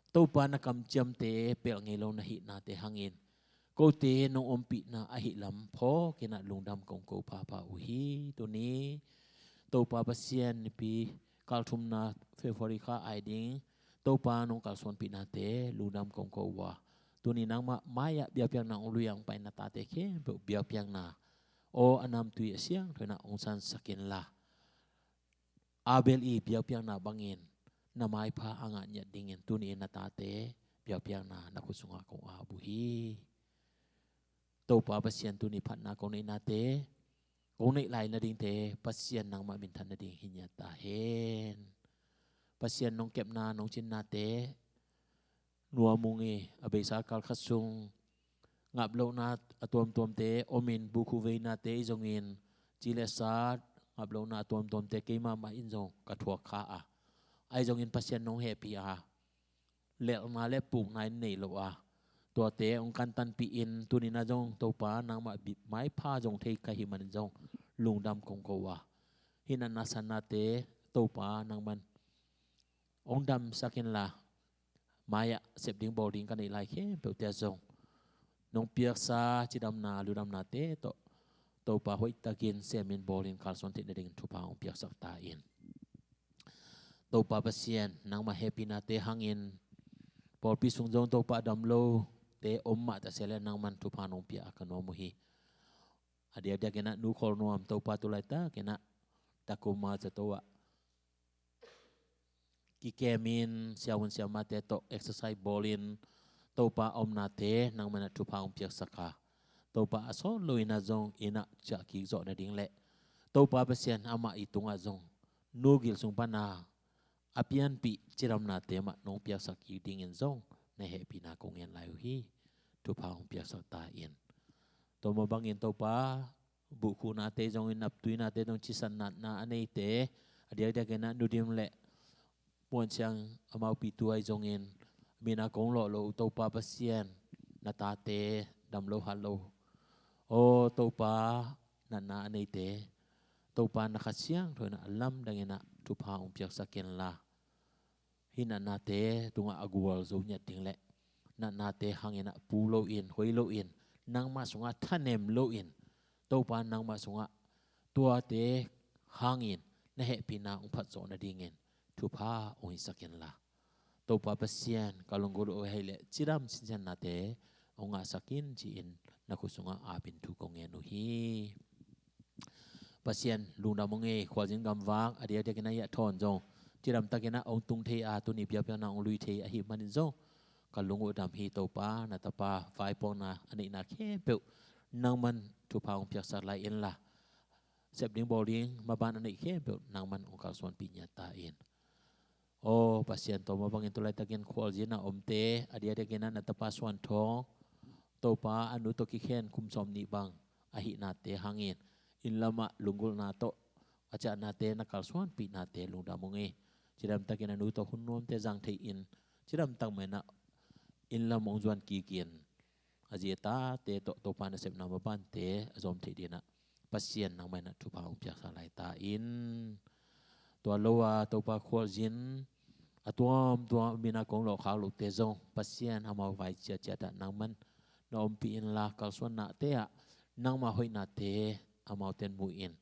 Topa na kamciamte pelh ngei lo na hihnate hangin, kote nong ompihna ahi lam phawk in a lungdam kong ko phapha uh hi. Tuni Topa Pasian, nipi kal thumna February kha ai ding Topa nong kalsuanpihnate lungdam kong ko uh a, tuni nangmah mai-ah biakpiakna ong lui-ah ong pai na tate khempeuh biakpiakna aw a namtui a siangtho in a ong sansak inla, Abel i biakpiakna bangin na maipha a ngah ngiat dingin tuni in na tate biakpiakna na khut sungah kong ap uh hi. Topa Pasian, tuni phatna kong neihnate, kong neih lai nadingte Pasian nangmah minthan nading hi ngiat ta hen. Pasian, nong kepna nong cinnate nuam ung ei, a beisa kal khat sung ngap lohna a tuamtuamte om in, bukhuh veinate i zongin, ci le sa ngap lohna a tuamtuamte keimah mah in zong ka thuak kha a, ahi zongin Pasian nong hehpih a, lelhna le pukna in nei lo a, tuate ong kantanpih in, tuni na zong Topa nangmah bi-, maipha zong thei ka hih manin zong lungdam kong ko a, hih natna sannate Topa nangman ong damsak inla, mai-ah sep ding bawl ding ka neih lai khempeuhte ah zong nong piaksa cidamna ludamnate tawh Topa hoihtakin semin bawlin kalsuan theih nadingin thupha ong piaksak ta in. Topa Pasian, nangmah hehpihnate hangin pawlpi sung zong Topa a dam lote om mah ta se le nangman thupha nong pia a ka nuam uh hi. A diakdiakin a Nu Khawl Nuam Topa tu laitak in a Tacoma zato ah kikem in, siavuan siamahte tawh exercise bawlin Topa a omnate nangman a thupha ong piaksak a, Topa a sawt lo in a zong in a ciah kik zawh nading le Topa Pasian, amah i tungah zong Nu Gil sung pana a pianpih cidamnate mah nong piaksak kik dingin zong na hehpihna kong ngen lai uh hi. Thupha ong piaksak ta in. Tua mah bangin Topa, buhkhuhnate zongin, naptuinate zong, cisannatna a neite, a diakdiakin a Nu Dim le Muan Siang amau pi tuai zongin, mina kong lawh lo uh Topa Pasian, na tate dam lo hat lo, aw Topa, natna a neite Topa na Kha Siangtho in a lamdang in a thupha ong piaksak inla, hih natnate tungah a gualzo ngiat ding le natnate hangin a pu loin, hoi loin, nangmah sungah thanem loin, Topa nangmah sungah tuate hangin na hehpihna ong phatzawh nadingin thupha ong hisak inla, Topa Pasian, ka lunggulh uh ahih leh cidam sinsennate ong ngahsak in ci-in na khut sungah apin thu kong ngen uh hi. Pasian, lungdam ung ei, khualzin gamvak a diakdiakin a hiah thawn zong cidamtakin a ong tung thei a, tuni biakpiakna ong lui thei ahih manin zong ka lung uh dam hi Topa. Na tapa vaipuakna a neihna khempeuh nangman thupha ong piaksak lai inla, sep ding bawl ding maban a neih khempeuh nangman ong kalsuanpih ngiat ta in. Aw Pasian, tua mah bangin tu laitakin khualzin a omte a diakdiakin a na tapa Suan Thawng, Topa a nu tawh kikhen kum sawmnih bang ahihnate hangin, inn lamah lunggulhna tawh a ciahnate na kalsuanpihnate lungdam ung ei. Cidamtakin a nu tawh hun nuamte zang thei in, cidamtak mah in a inn lam ong zuan kik in, a zi a tate tawh Topa nasepna mabante a zawm theih dingin a Pasian nangmah in a thupha ong piaksak lai ta in. Tua lo a Topa khualzin a tuamtuam mina kong lawhkhak lohte zong Pasian amau vai ciatciat ah nangman na ompih inla, kalsuannate ah nangmah hoihnate amaute in mu in,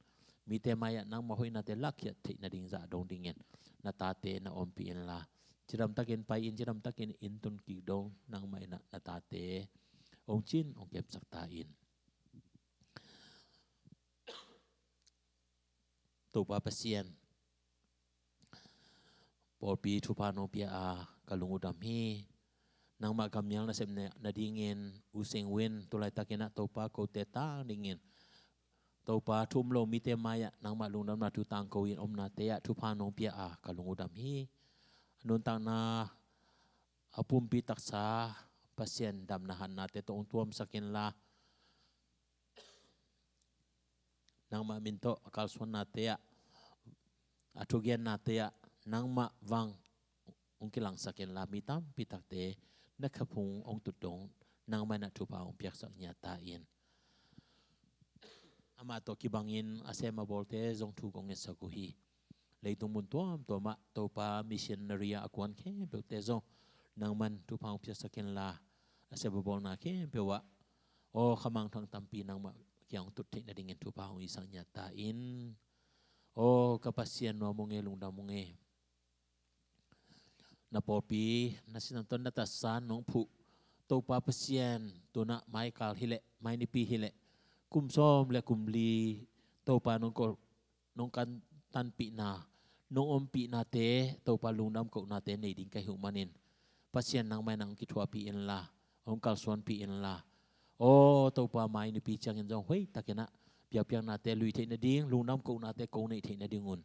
mite mai-ah nangmah hoihnate lakkhiat theih nading zah dong dingin na tate na ompih inla, cidamtakin pai in, cidamtakin inn tun kik dong nangmah in a na tate ong cin ong kemsak ta in. Topa Pasian, pawlpi thupha nong pia a ka lung uh dam hi. Nangmah gammial nasep nadingin U Sing Win tulaitakin ah Topa kote tang dingin Topa thu um lo mite mai-ah nangmah lungdamna thu tangko in omnate ah thupha nong pia a ka lung uh dam hi. A nuntakna a pumpi taksa Pasian damna hatnate tawh hong tuamsak inla, nangmah min tawh a kalsuannate ah, a thugennate ah nangmah vang hong kilangsak inla, mi tampi takte na khaphung hong tut dong nangmah in ah thupha hong piaksak ngiat ta in. Amah tawh kibangin a sem a bawlte zong thu kong ngetsak uh hi. Leitung mun tuamtuamah Topa missionary a kuan khempeuhte zong nangman thupha hong piaksak inla, a sem a bawlna khempeuh ah aw khamangthang tampi nangmah kiang hong tut theih nadingin thupha hong hisak ngiat ta in. Aw ka Pasian, nuam ung e, lungdam ung e. Na pawlpi na sinam tawh na tatsan nong phuh Topa Pasian, tunah maikal hileh, mainipi hileh, kum sawm le kum li Topa nong ko nong kantanpihna, nong ompihnate, Topa lungdam kohnate nei ding ka hih uh manin, Pasian nangmah in ah hong kithuahpih inla, hong kalsuanpih inla, aw Topa mainipi ciangin zong hoihtakin ah biakpiaknate lui theih nading, lungdam kohnate ko neih theih nadingun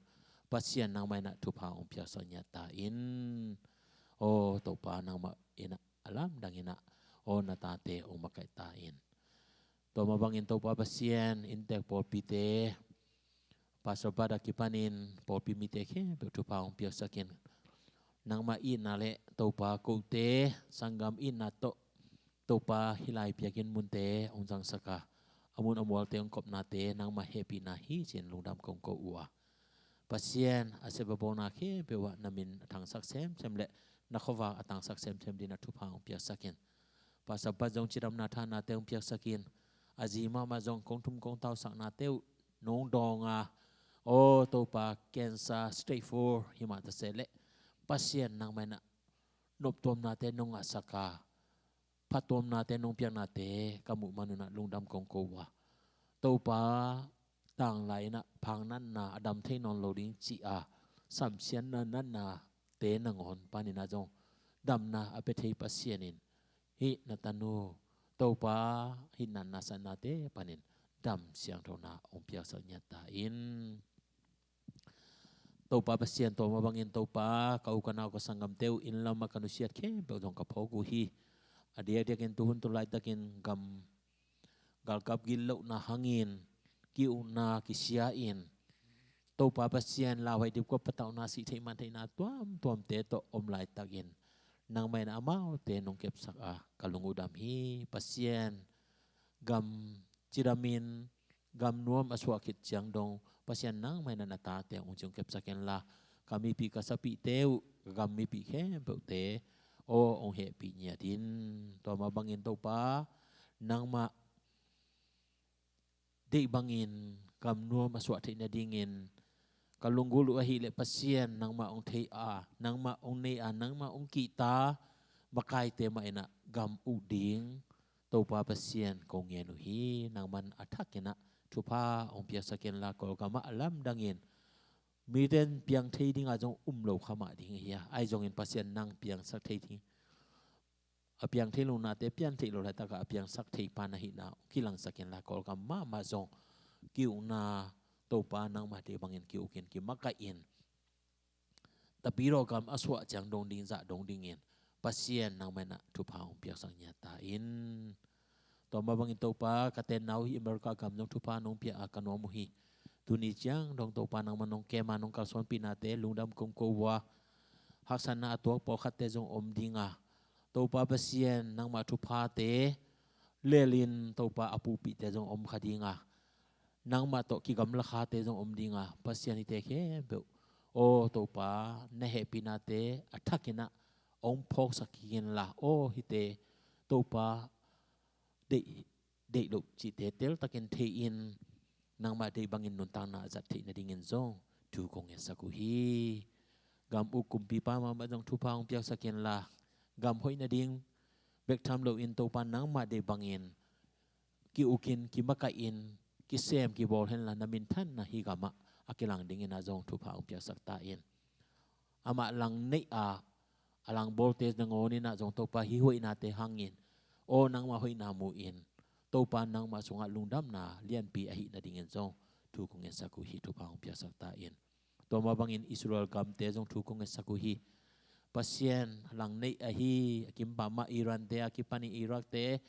Pasian nangmah in ah thupha hong piaksak ngiat ta in. Aw Topa nangmah in ah a lamdang in ah aw na tate hong makaih ta in. Tua mah bangin Topa Pasian, inntek pawlpite, Pastor Bada kipanin pawlpi mite khempeuh thupha hong piaksak in. Nangmah itna le Topa kote sanggam itna tawh Topa hih lai biakinn munte hong zangsak a, a mun a mualte hong kopnate nangmah hehpihna hi ci-in lungdam kong ko uh a, Pasian, a sep a bawlna khempeuh ah na min a thangsak semsem le na khuavak a tangsak semsem dingin ah thupha hong piaksak in. Pastor Bat zong cidamna thahatnate hong piaksak in. A zi mahmah zong kong thum kong tausaknate uh nong dawng a, aw Topa, cancer stage four hi mah ta se leh, Pasian nangmah in ah noptuamnate nong ngahsak a, phattuamnate nong piaknate ka muh manun ah lungdam kong ko uh a, Topa, tanglai in ah phang natna, a dam thei nawn lo ding ci-a samsiatna natnate nangawn panin ah zong damna a pia thei Pasian in, hih na tanu Topa, hih natna satnate panin dam siangthona hong piaksak ngiat ta in. Topa Pasian, tua mah bangin Topa, ka u ka nau ka sanggamte uh inn lamah ka nusiat khempeuh zong ka phawk uh hi. A diakdiakin tuhun tulaitakin gam galkap gitlohna hangin ki-ukna kisia in, Topa Pasian, lauhuai dipkuat patauhna, sih theih man theihna tuamtuamte tawh om laitakin nangmah in amaute nong kepsak a ka lung uh dam hi. Pasian, gam cidamin gam nuam a suah khit ciang dong Pasian nangmah in ah na tate hong ciong kepsak inla, ka mipih ka sapihte uh, ka gam mipih khempeuhte aw hong hehpih ngiat in. Tua mah bangin Topa, nangmah deih bangin gam nuam a suah theih nadingin ka lunggulh uh ahih leh Pasian nangmah hong thei a, nangmah hong nei a, nangmah hong kihta makaite mah in ah gam uk ding Topa Pasian ko ngen uh hi. Nangman a thakin ah thupha hong piaksak inla, Kawlgam ah a lamdangin miten piang thei dingah zong um lo kha mah ding hi a, ahi zongin Pasian nang piangsak thei ding, a piang thei lonate pian theih lo laitakah a piangsak thei pa na hihna hong kilangsak inla, Kawlgam mahmah zong ki-ukna Topa nangmah deih bangin ki-ukin kimakaih in, tapidaw gam a suah ciang dong ding zah dong dingin Pasian nangmah in ah thupha hong piaksak ngiat ta in. Tua mah bangin Topa, ka tenna uh hih America gam zong thupha nong pia a ka nuam uh hi. Tuni ciang dong Topa nangmah nong kem a nong kalsuanpihnate lungdam kong ko uh a, haksatna a tuak pawlkhatte zong om ding a, Topa Pasian nangmah thuphate lelin Topa a pupihte zong om kha ding a, nangmah tawh kigamla khate zong om ding a, Pasian, hihte khempeuh aw Topa, na hehpihnate a thakin ah hong phawksak kik inla, aw hihte Topa deih, deih loh cihte teltakin thei-in nangmah deih bangin nuntakna a zat theih nadingin zong thu kong ngetsak uh hi. Gam uk kumpipa mahmah zong thupha hong piaksak inla, gam hoih nading bek tham loin Topa nangmah deih bangin ki-ukin kimakaih in kisem kibawl henla, na minthanna hih gamah a kilang dingin ah zong thupha hong piaksak ta in. amah lang neih a, a lang bawlte nangawn in ah zong Topa hih hoihnate hangin, aw nangmah hoihna mu-in, Topa nangmah sungah lungdamna lianpi ahih nadingin zong thu kong ngetsak uh hi. Thupha hong piaksak ta in. Tua mah bangin Israel gamte zong thu kong ngetsak uh hi. Pasian lang neih ahi, a kimpah mah Iran-te a kipanin Iraq-te,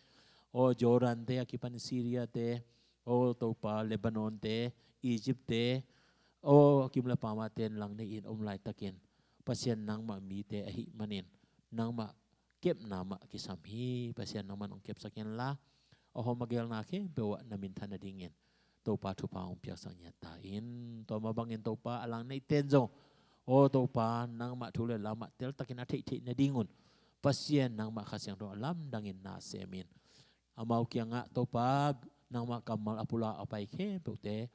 aw Jordan-te a kipanin Syria-te, aw Topa Lebanon-te, Egypt-te, aw a kim le pam ah ten lang neih in om laitakin, Pasian nangmah mite ahih manin nangmah kepna mah kisam hi. Pasian nangmah nong kepsak hen la, a hawm a gelna khempeuh ah na minthan nadingin Topa thupha hong piaksak ngiat ta in. Tua mah bangin Topa a lang neih ten zong, aw Topa nangmah thu le la mah teltakin a theihtheih nadingun Pasian nangmah Kha Siangtho a lamdangin na semin, amau kiangah Topa nangmah kammal a pulak a pai khempeuhte,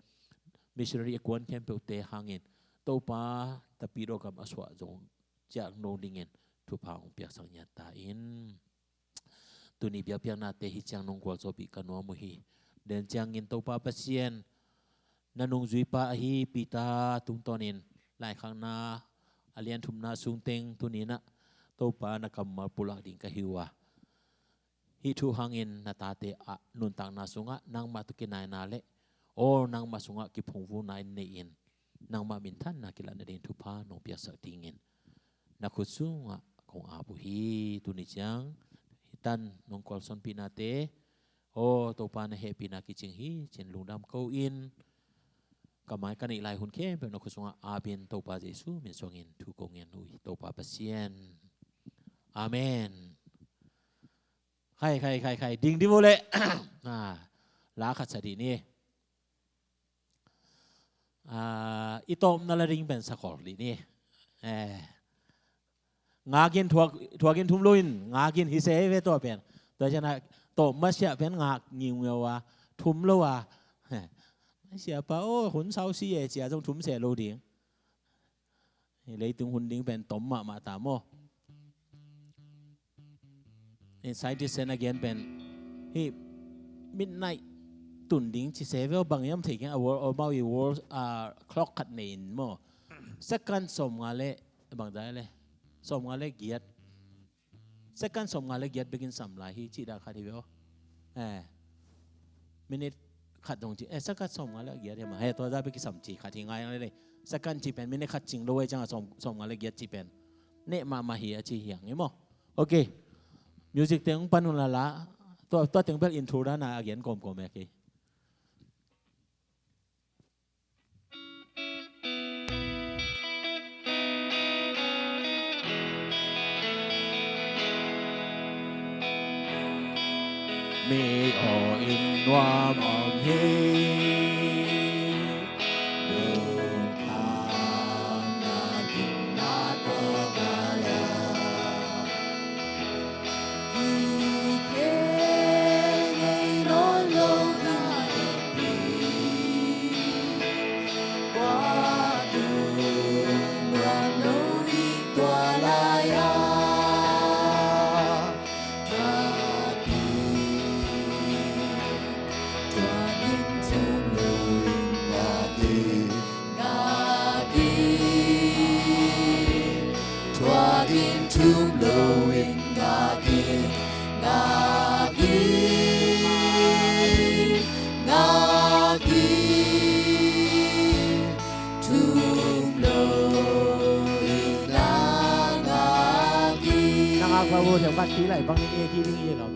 missionary a kuan khempeuhte hangin Topa Tapidaw gam a suah zong ciang dong dingin thupha hong piaksak ngiat ta in. Tuni biakpiaknate hih ciang nong gualzawhpih ka nuam uh hi. Den ciangin Topa Pasian na nungzuipa ahi Peter tungtawnin laikhakna a lian thumna sung teng tuni-in ah Topa na kammal pulak ding ka hi uh a, hih thu hangin na tate a nuntakna sungah nangmah tawh kinaina le aw nangmah sungah kiphungvulna in nei-in, nangmah minthanna kilatna ding thupha nong piaksak dingin na khut sungah kong ap uh hi. Tuni ciang hih tan nong kualsawnpihnate, aw Topa na hehpihna kicing hi ci-in lungdam ko-in, ka mai ka neih lai hun khempeuh na khut sungah apin Topa Jesu min suangin thu kong ngen uh hi. Topa Pasian. Amen. Khai, khai, khai, khai. Ding dih vo le. Ah, la khat sa dih ni. Ah, i tawpna la ding pen sakhol dih ni. Eh. Ngakin thuak, thuakin thum loin, ngakin hi se ve tua pen. Tua ciangin tawp masiah pen ngak ngiungiau a, thum lo a. Eh. Masiah pa, oh, hun sau si e cia zong thum se lo ding. Hih leitung hun ding pen tom mahmah ta maw? Scientist in a gen pen hih midnight tun ding ci se ve aw, bang hiam thei keng a world, amau i world, ah, clock khat nei in maw? Second sawmnga le bang dai le sawmnga le giat. Second sawmnga le giat bekin sam lai hi cih dan khat hi ve aw. Eh. Minute khat dong ci, eh, second sawmnga le giat hi mah. He, tua za bek kisam ci khat hi ngai le le. Second ci pen minute khat cing lo ai ciang a sawm, sawmnga le giat ci pen neh mahmah hi a ci hiang hi maw. Ok. Music te hong pan un la la. Tua, tua teng bel intro dan a gen kawmkawm e kei. Mi aw in nuam om hi. Lungkham na ginna tawh ka la. Tua ding thum lo in ngak in, ngak in, ngak in, thum lo in na ngak in. Na ngak pha vo, thiam khat khi lai bang in e khi ding i lo.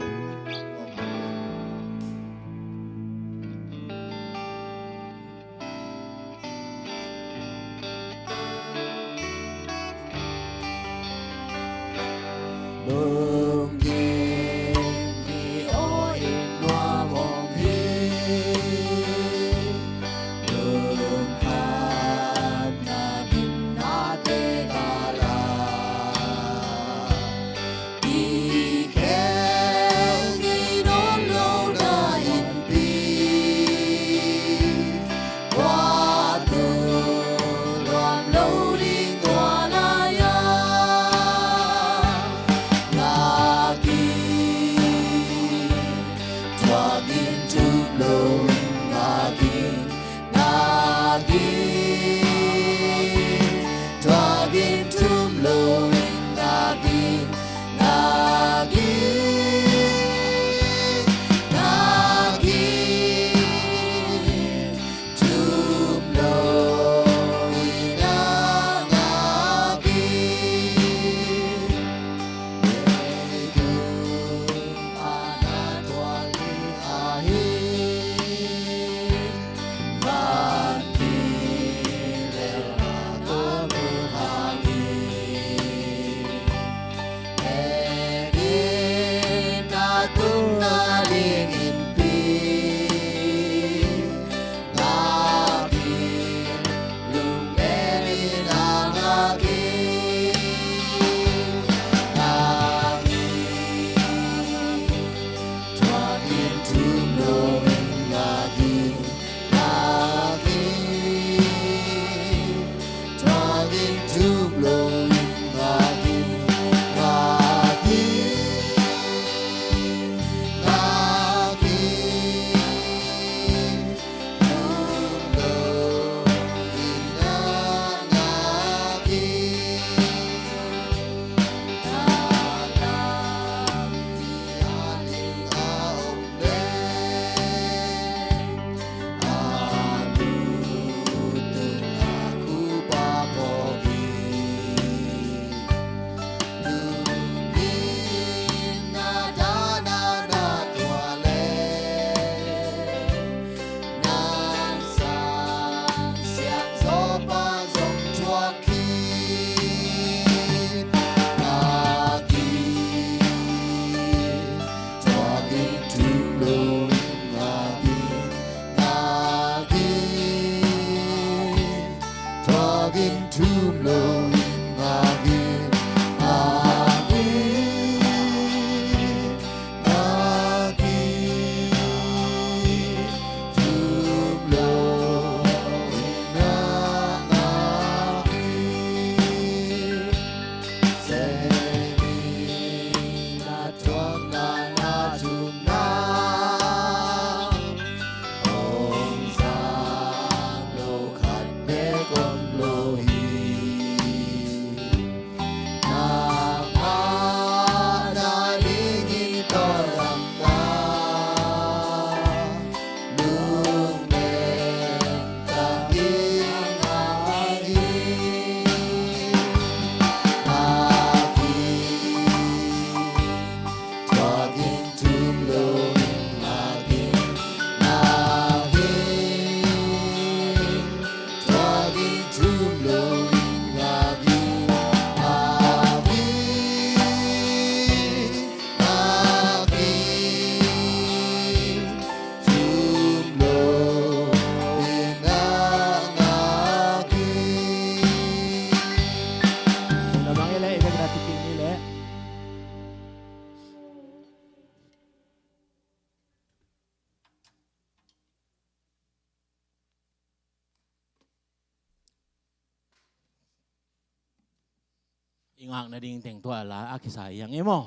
I ngak nading teng tua la a kisa i ang e maw.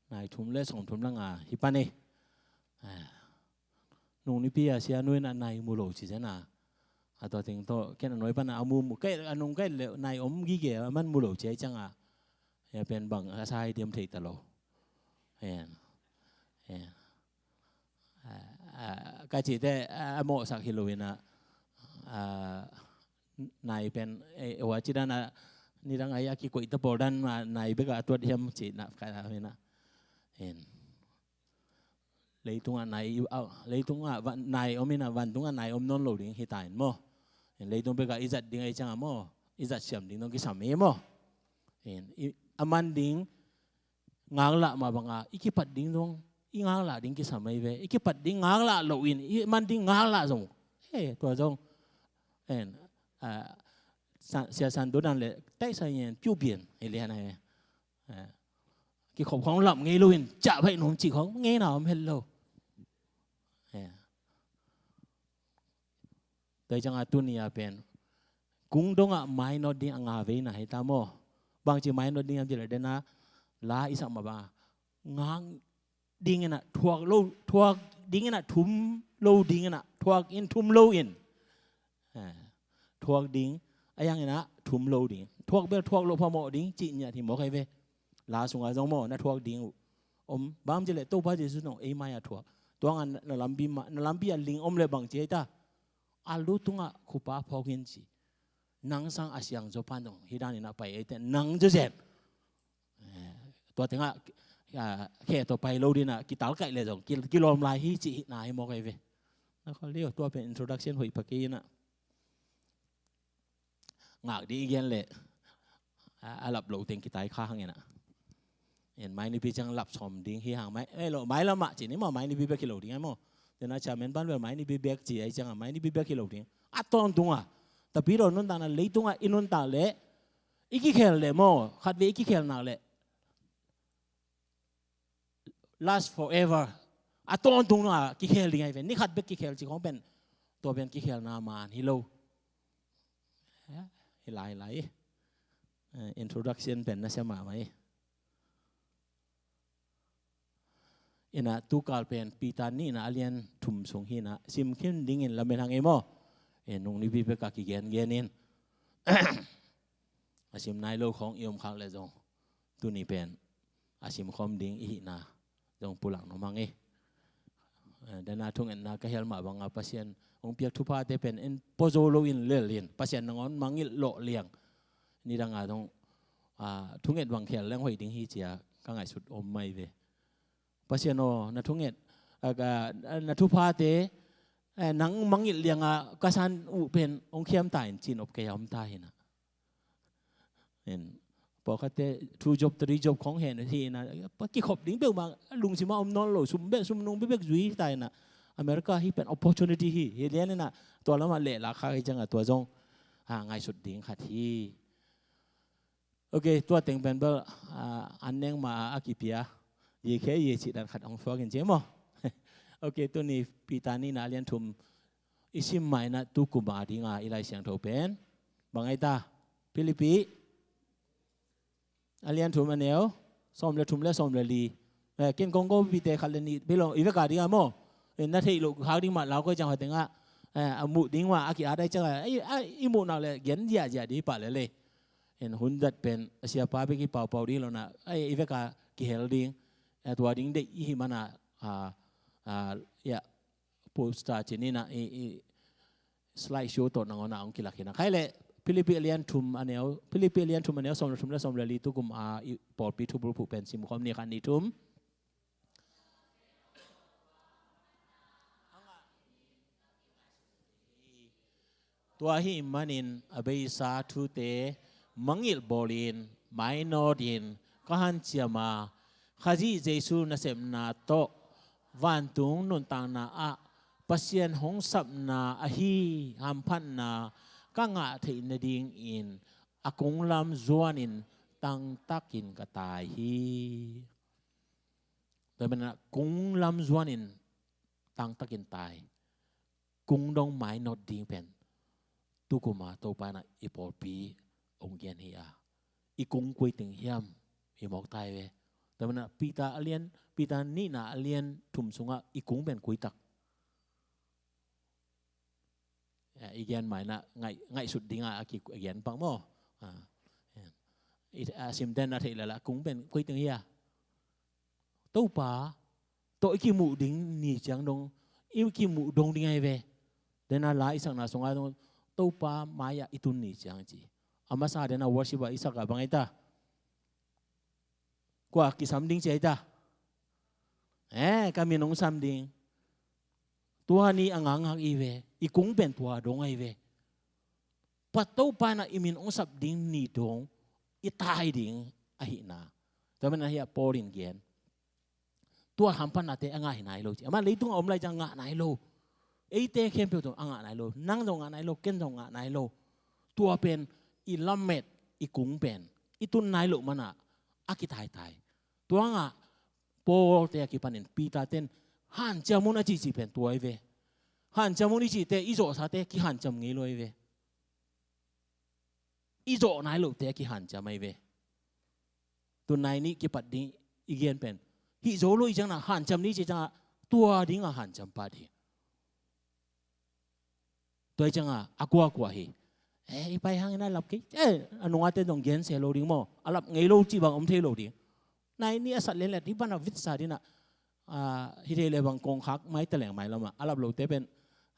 Nai thum le sawm thum le nga hi pan e. Ah. Nung nipi a sia nu in a nai mu lo ci zen a. A tua teng tawh ken a nuai pan a mu mu kai a nung kai le nai om gige a man mu lo ci ai ciang a. Ya pen bang a sa i diam thei ta lo. Hen. Hen. Ah, ah, ka cite, ah, a mawhsak hi lo in a, ah, nai pen, eh, hua ci dan a, nidang ai a kikoih ta pawl dan ma nai bek a tuat hiam ci na ka na hi na. Hen. Leitungah nai, ah, leitungah van, nai om in a, vantungah nai om nawn lo ding hi ta in maw. Hen, leitung bek a i zat ding ai ciang a maw. I zat siam ding dong kisam hi maw. Hen, i, a man ding, ngak lah mah bang a, i kipat ding zong, i ngak lah ding kisam ahi ve. I kipat ding ngak lah loh in, i man ding ngak lah zong. Eh, tua zong. En, ah, sa-, sia san tu dan le, tai sa yen, piu bien, eh, lian ahi ve. Eh, kikhop khong lam ngei lo in, ca bai nong ci khong, ngei na om het lo. Eh. Tua hi ciangin tuni a pen kung dongah mainawt ding a nga vei na hi ta maw? Bangci mainawt ding hiam cih leh den a la i sak mah bang a ngak ding in a thuak lo, thuak ding in a thum lo ding in a thuak in thum lo in. Eh, thuak ding a yang in a thum lo ding. Thuak bel thuak lo phamawh ding cih ngiat hi mawk ahi ve. La sungah zong maw na thuak ding uh om. Bang hiam cih leh Topa Jesu zong ei mai-ah thuak. Tua ngah na lampi mah, na lampi ah ling om leh bangci ei ta. A lu tungah khupa phawk in ci. Nang sang a siang zaw pan dong hih dan in a pai ei teh nang zawzen. Eh, tua tengah, ah, khe tawh pai lo ding a kitalkaih leh zong ki, kilawm lai hi cih hihna hi mawk ahi ve. Na khawl dih uh, tua pen introduction hoih pha kei in a. Ngak dih i gen leh a, a lap lo teng kitai kha hang in a. En mai nipi ciang lap sawm ding hi hang mai, eh, lo, mai lamah ci ni maw, mai nipi bek hi lo ding ai maw. Tena chairman pan bel mai nipi bek ci ai ciang a mai nipi bek hi lo ding. A tawntung a. Tapidaw nuntakna leitungah i nuntak leh i kikhel leh maw, khatvei i kikhel nak leh last forever. A tawntung a kikhel ding ahi ve. Ni khat bek kikhel ci khong pen tua pen kikhelna man hi lo. Eh, hi lai, hi lai. Eh, introduction pen na sia mahmah hi. Inah tukal pen Peter nihna a lian thum sung hi inah, sim khin dingin lamen hang ei maw. Eh, nung nipi pek a kigengen in a sim nai lo khawng i om khak leh zong tuni pen a sim khawm ding i hihna zong pulak nuam hang ei. Eh, dena thungetna ka hel mah banga Pasian hong piak thuphate pen en pua zo loin lel in Pasian nangawn mangngilh lawh liang. Nidanga zong, ah, thunget bang khel leng hoih ding hi ci-a ka ngaihsut om mai ve. Pasian aw, na thunget, ah, ka, na thuphate, eh, nang mangngilh lianga ka san uh pen hong khiam ta in ci-in op kei a om ta hi inah. In, pawlkhatte two job, three job khawng hen hi inah, pa kikhop ding peuhmah lungsim ah om nawn lo, sum bek, sum nung bekbek zui hi ta inah. America hih pen opportunity hi, hi lian inah tua lamah lehla kha hi ciangah tua zong, ha, ngaihsut ding khat hi. Ok, tua teng pen bel, ah, an neng ma a kipia, ye khe ye cih dan khat hong suak in ci maw. Ok, tuni Peter nihna a lian thum i sim mah inah tukum a dinga i Lai Siangtho pen bang ai ta? Philippi a lian thum a neu sawm le thum le sawm le li. Eh, ken kong ko pite khat le nih pilo i vek a dinga maw. Eh, na theih loh khak ding mah lau koi ciang hua tengah, eh, a muh ding mah a ki-at ai ciangah, eh, i muh nak le gen ziahziah ding pah le le. En hun zat pen a siapa bek i paupau ding lo na, ai, i vek a kihel ding, eh, tua ding deih i hih mana, ah, ah, ya, poster ci ni na, i, i slide show tawh nangawn a hong kilak hi na. Khai le, Philippi a lian thum a neu, Philippi a lian thum a neu sawm le thum le sawm le li tukum a i pawlpi thubulphuh pen sim khawm ni khat ni thum. Tua ahih manin a beisa thute mangngilh bawlin mainawtin ka hanciam a, Khazih Jesu nasepna tawh vantung nuntakna ah Pasian hong sapna ahi hamphatna ka ngah theih nadingin a kunglam zuanin tangtakin ka tai hi. Tua manin ah kunglam zuanin tangtakin tai. Kung dong mainawt ding pen tukum a Topa in ah i pawlpi hong gen hi a, i kung koi teng hiam i mawk tai ve. Tua manin ah Peter a lian, Peter nihna a lian thum sungah i kung pen koi tak. Ya, i gen mai na ngaih, ngaihsut dingah a ki, a gen pak maw. Ah, ya. I, a simten a theih lala kung pen koi teng hia. Topa tawh i kimuh ding ni ciang dong, i kimuh dong ding ahi ve. Dena la i sakna sungah dong, Topa mai-ah i tun ni ciang ci. A masa dena worship ah i sak a bang ahi ta. Kua kisam ding ci ahi ta. Eh, ka min hong sam ding. Tua ni a ngakngak i ve. I kung pen tua dong ahi ve. Pa Topa in ah i min hong sap ding ni dong i tai ding ahihna. Tua manin ah hih a Paul in gen. Tua hamphatnate a ngah hi nai lo ci. Amah leitung a om lai ciang ngah nai lo. Eite khempeuh tawh a ngah nai lo. Nang zong ngah nai lo, ken zong ngah nai lo. Tua pen i lamet, i kung pen i tun nai loh mana a kitaitai. Tua ngah Paul te a kipanin Peter ten hanciam un a cihcih pen tua hi ve. Hanciam un i cihte i zawhsate kihanciam ngei lo hi ve. I zawh nai lohte a kihanciam ahi ve. Tun nai nih kipat ding i gen pen hih zo lo i ciangna hanciam ni ci ciangah tua dingah hanciam pah ding. Tua i ciangah a kuakua hi. Eh, i pai hangin a lap kei. Eh, a nungate zong gensia lo ding maw. A lap ngei lo cih bang om thei lo ding. Nai nih a sat lenlet hi banah vitsa dinah, ah, hi thei le bang kongkhak mai taleng mai lamah a lap lote pen,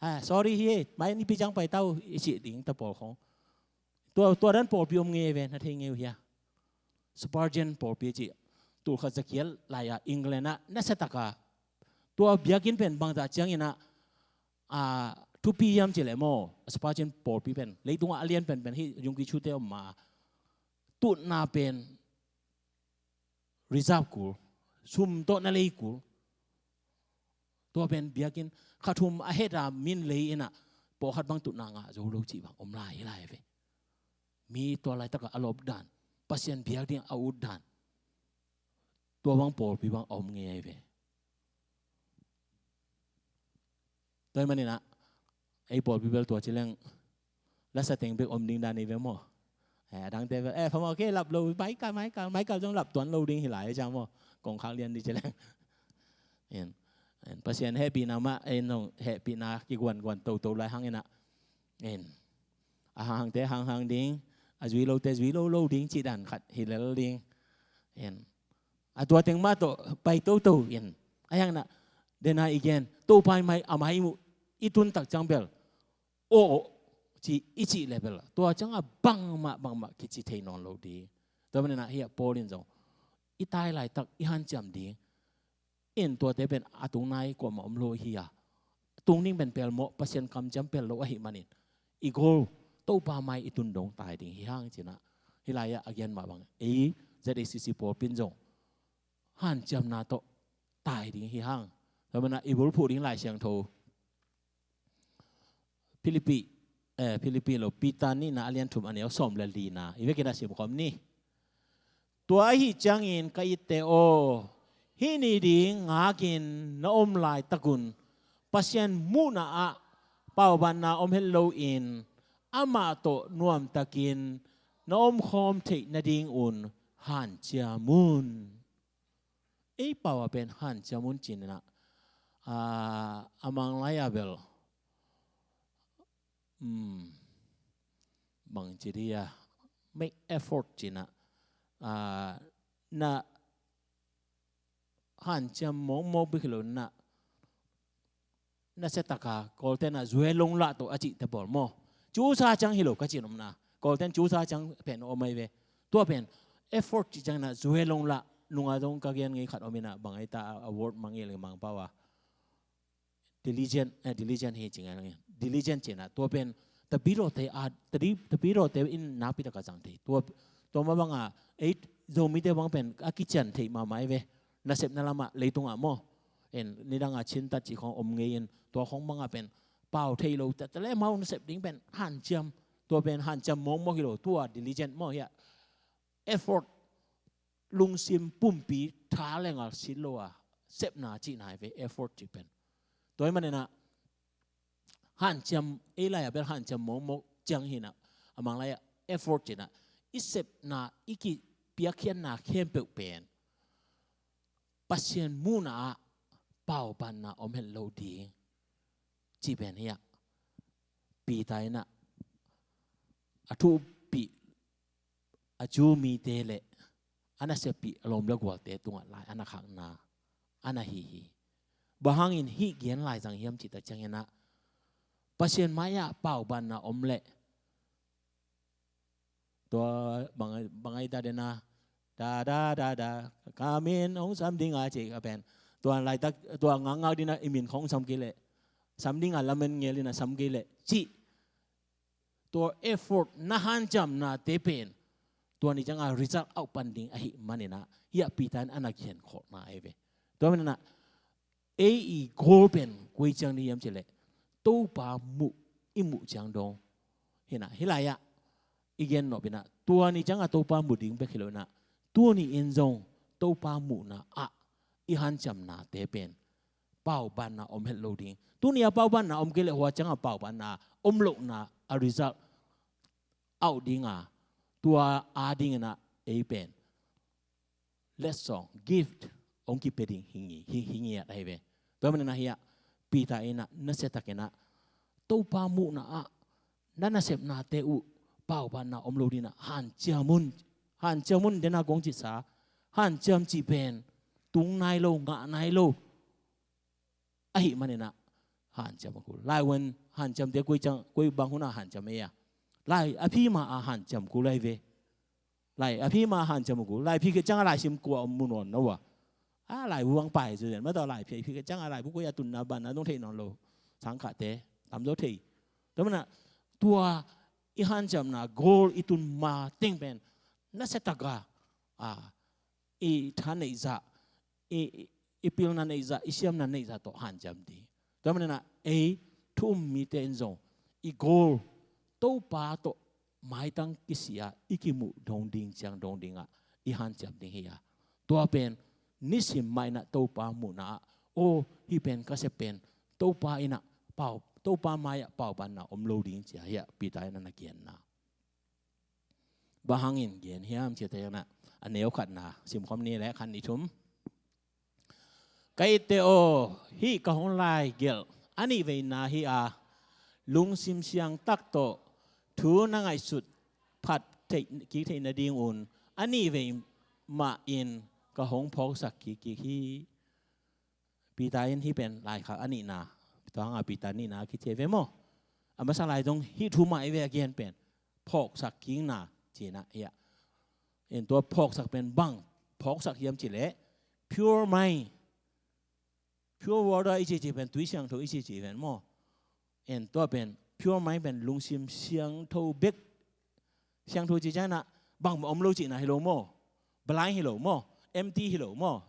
ah, sorry hi, mai nipi ciang pai tau i cih ding ta pawl khong. Tua, tua dan pawlpi om ngei ve, na thei ngei uh hia. Spurgeon pawlpi cih tulkhat zakhial lai-ah England ah nasiataka tua biakinn pen bangzah ciangin ah, ah, thupi hiam cih leh maw, Spurgeon pawlpi pen leitungah a lian penpen hi, Yungkichute om ma, tutna pen reserve kul, sum tawh na lei kul. Tua pen biakinn kha thum a heta min lei inah pawlkhat bang tutna ngah zo lo cih bang om lai hi lai ve. Mi tua laitakah a lop dan, Pasian biak ding a ut dan, tua bang pawlpi bang a om ngei ahi ve. Tua hi maninah ei pawlpi bel tua ci leng lasa teng bek om ding dan ei ve maw. Eh, a dangte bel, eh, phamawh kei, lap lo, Michael, Michael, Michael zong lap tuan lo ding hi lai ciang maw. Kongkhak lian ding ci leng. En, en, Pasian hehpihna mah, en, zong hehpihna kiguanguan toto lai hang in ah. En. A hanghangte hanghang ding, a zui lote zui lo lo ding cih dan khat hi lel ding. En. A tua teng mah tawh pai toto in. A hiang na, dena i gen, Topa i mai, a mai i muh, i tun tak ciang bel, aw, aw, ci, i cih le bel, tua ciang a bangmah, bangmah kici thei nawn lo ding. Tua manin ah hiah Paul in zong, i tai laitak, i hanciam ding. In tuate pen a tung nai kuamah om lo hi a. Tung ding pen pelmawh, Pasian kamciam pel lo ahih manin. I goal, Topa mai i tun dong tai ding hi hang ci-in ah. Hih lai-ah a gen mah bang. Ei, Z A C C pawlpi in zong. Hanciamna tawh tai ding hi hang. Tua manin ah i bulphuh ding Lai Siangtho. Philippi, eh, Philippi lo, Peter nihna a lian thum a neu sawm le lina. I vekin ah sim khawm ni. Tua ahih ciangin ka itte aw, hih ni ding ngakin na om laitakun, Pasian muhna ah paubanna om het loin, amah tawh nuamtakin na omkhawm theih nadingun hanciam un. Ei pau a pen hanciam un ci-in ah, ah, a Mang lai-a bel, um, bang ci dia, make effort ci-in ah, ah, na hanciam mawkmawk bek hi lo, na, nasia taka, Kawlten ah zuelong lah tawh a cihte bawl maw. Cusa ciang hi lo ka cih nuam na. Kawlten cusa ciang pen om ahi ve. Tua pen effort cih ciang na zuelong lah, nunga zong ka gen ngei khat om in ah, bang ahi ta, a word mangngilh, Mangpau a. Diligent, eh, diligent hi ci ngai lang. Diligent ci-in ah, tua pen, tapidawte a, tapi, tapidawte in nakpi tak a zang thei. Tua, tua mah bang a, ei, Zomite bang pen, a kician thei mahmah ahi ve. Nasepna lamah, leitungah maw. En, nidang a Chin tat cih khawng om ngei in, tua khawng bang a pen, pau thei lo, ta, ta le mau nasep ding pen, hanciam. Tua pen, hanciam mawkmawk hi lo, tua diligent maw hiah. Effort, lungsim pumpi, tha le ngal sit lo a, sepna cihna ahi ve, effort cih pen. Tua ahih manin ah, hanciam, ei lai-a bel hanciam mawkmawk ciang hi-in ah, a Mang lai-ah effort ci-in ah, i sepna, i kipiakkhiatna khempeuh pen Pasian muhna ah paubanna om het lo ding cih pen hiah Peter in ah a thuhpih a Jew mite le a nasiapih a lawm le gualte tungah lai a na khakna a na hi hi. Bang hangin hih gen lai zang hiam cih tak ciangin ah, Pasian mai-ah paubanna om leh, tua bang, bang ahi ta den a, da da da da, ka min hong sam ding a ci a pen, tua laitak, tua ngakngak ding a i min khawng hong sam kei leh, sam ding a lamen ngel in a sam kei leh cih, tua effort, na hanciamnate pen tua ni ciang a result out pan ding ahih manin ah, hiah Peter in a na genkholhna ahi ve. Tua manin ah ei i goal pen koi ciang ding hiam cih leh, Topa muh, i muh ciang dong. Hi-in ah, hih lai-ah i gen nop in ah, tua ni ciang a Topa muh ding bek hi lo in ah, tuni in zong Topa muhna ah i hanciamnate pen paubanna om het lo ding. Tuni a paubanna om kei leh, hua ciang a paubanna om lohna a result out ding a, tua a ding in ah ei pen letsong, gift hong kipia ding hi ngi, hi, hi ngiat ahi ve. Tua manin ah hiah Peter in ah nasiatakin ah Topa muhna ah na nasepnate uh paubanna om lo ding in ah hanciam un. Hanciam un, den a kong cihsa, hanciam cih pen tung nai lo, ngah nai lo ahih manin ah hanciam a kul. Lai un hanciamte koi ciang, koi bang hun ah hanciam ei a, lai a phi ma a hanciam kul ahi ve. Lai a phi ma a hanciam a kul. Lai phi khit ciang a lai sim kua om mu nawn lo a. A lai bu bang pai zu den. Ma tawh lai phi, phi khit ciang a lai bu koi a tunna banna dong thei nawn lo. Sangkhate tam zo thei. Tua manin ah tua i hanciamna goal i tun ma teng pen nasiatak a, a, i tha neih zah, i, i pilna neih zah, i siamna neih zah tawh hanciam ding. Tua manin ah ei thu um mite in zong i goal Topa tawh maitang kisia i kimuh dong ding ciang dong dingah i hanciam ding hi a. Tua pen nisim mah in ah Topa muhna ah, aw, hih pen ka sep pen Topa in ah pau, Topa mai-ah paubanna om lo ding ci a hiah Peter in a na genna. Bang hangin gen hiam cih teh, a neu khatna simkhawm ni le khat, nih, thum. Ka itte aw, hih ka hong lai gelh a nih veina hi a, lungsim siangtak tawh thu na ngaihsut phat theih, kik theih nadingun a nih vei mahin ka hong phawksak kik kik hi. Peter in hih pen laikhak a nihna, tua hanga Peter nihna a kici ve maw. A masa lai zong hih thu mah i ve a gen pen phawksak kikna cihna hi a. En, tua phawksak pen bang phawksak hiam cih leh pure mind, pure water i cih cih pen, tui siangtho i cih cih pen maw. En, tua pen pure mind pen lungsim siangtho bek. Siangtho cih ciangin ah bangmah om lo cihna hi lo maw. Blind hi lo maw. Empty hi lo maw.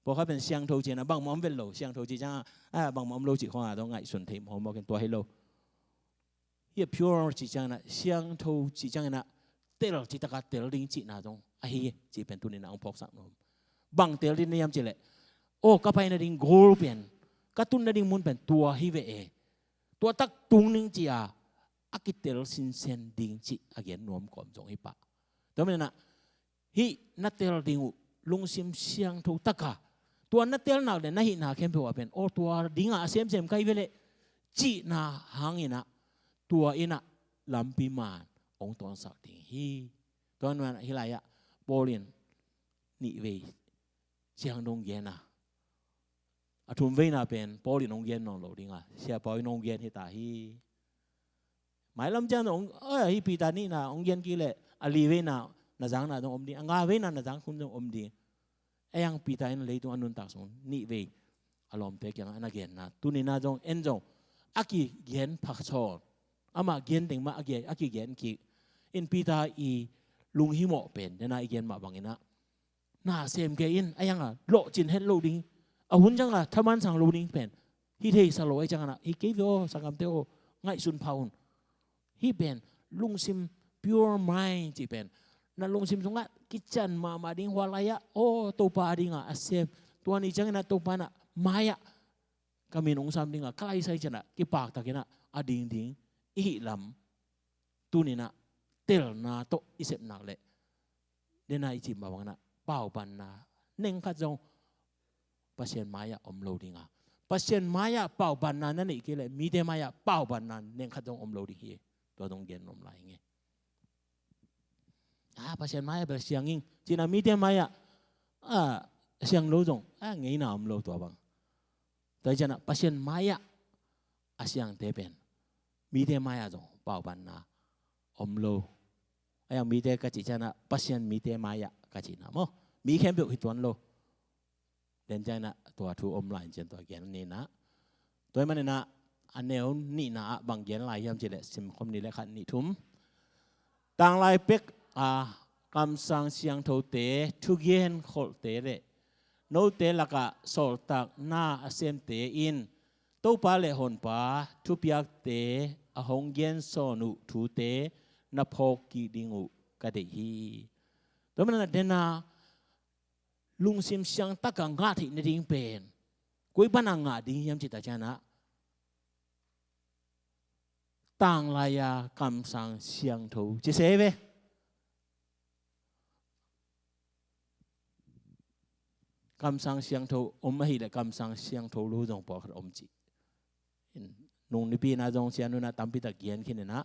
Pawlkhat pen siangtho cihna bangmah om vet lo. Siangtho cih ciangin ah, ah, bangmah om lo cih khawng a dong ngaihsun thei mawkmawk in, tua hi lo. Hih pure cih ciangin ah, siangtho cih ciangin ah, tel cih taka tel ding cihna zong ahi hi cih pen tuni-in ah hong phawksak nuam. Bang tel ding na hiam cih leh, aw, ka pai nading goal pen, ka tun nading mun pen tua hi ve e. Tua tak tung ning ci-a a kitel sinsen ding cih a gen nuam kawm zong hi pah. Tua manin ah hih na tel ding uh lungsim siangtho taka, tua na tel nak le na hihna khempeuh ah pen, aw, tua dingah a semsem ka hi ve leh cihna hangin ah, tua in ah lampi man hong tawnsak ding hi. Tua nuan ah hih lai-ah Paul in nih vei ciang dong gen a, a thum veina pen Paul in hong gen nawn lo ding a, siapa in hong gen hi ta hi. Mailam ciang hong, a, hih Peter nihna hong gen kik leh a li veina na zangna zong om ding, a nga veina na zang khun zong om ding. A yang Peter in leitung a nuntak sung nih vei a lawmte kiangah a na genna, tuni-in ah zong en zong a kigen phak sawn. Amah gen teng mah a gen, a kigen kik. In Peter i lunghimawh pen, dena i gen mah bangin ah, na sem kei in, a yanga lawhcin het lo ding, a hun cianga thaman sang lo ding pen hi thei sa lo, a hi ciangin ah hi kei ve aw, sanggamte aw, ngaihsun pha un. Hih pen lungsim, pure mind cih pen, na lungsim sungah kician mahmah ding, hua lai-ah, aw, Topa a dinga a sem, tua ni ciangin ah Topa in ah mai-ah ka min hong sam dinga, ka laisai ciangin ah kipaktakin ah a dingding i hih lam, tuni-in ah telna tawh i sep nak leh, dena i cih mah bangin ah paubanna neng khat zong Pasian mai-ah om lo ding a, Pasian mai-ah paubanna na neih kei leh mite mai-ah paubanna neng khat zong om lo ding hi. Tua zong gen nuam lai ing e. A, Pasian mai-ah bel siang ing cihna, mite mai-ah, a, siang lo zong, a, ngeina om lo tua bang. Tua hi ciangin ah Pasian mai-ah a siangte pen mite mai-ah zong paubanna om lo. A yang mite ka cih ciangin ah Pasian mite mai-ah ka cihna maw. Mi khempeuh hi tuan lo. Den ciangin ah tua thu om lai in, cian tua gen ni-in ah. Tua hi manin ah a neu nihna ah bang gen lai hiam cih leh, simkhawm ni le khat, nih, thum. Tanglai pek a kamsang siangthote, thugen kholhte le note lakah sawltakna a semte in Topa le Honpa thupiakte a hong gensawn uh thute na phawk kik ding uh ka deih hi. Tua manin ah dena lungsim siangtaka ngah theih nading pen koi pana ngah ding hiam cih tak ciangin ah, tanglai-a kamsang siangtho ci se ve. Kamsang siangtho om ahih leh kamsang siangtho lo zong pawlkhat om ci. Nung nipi-in ah zong sianu in ah tampi tak gen khin in ah,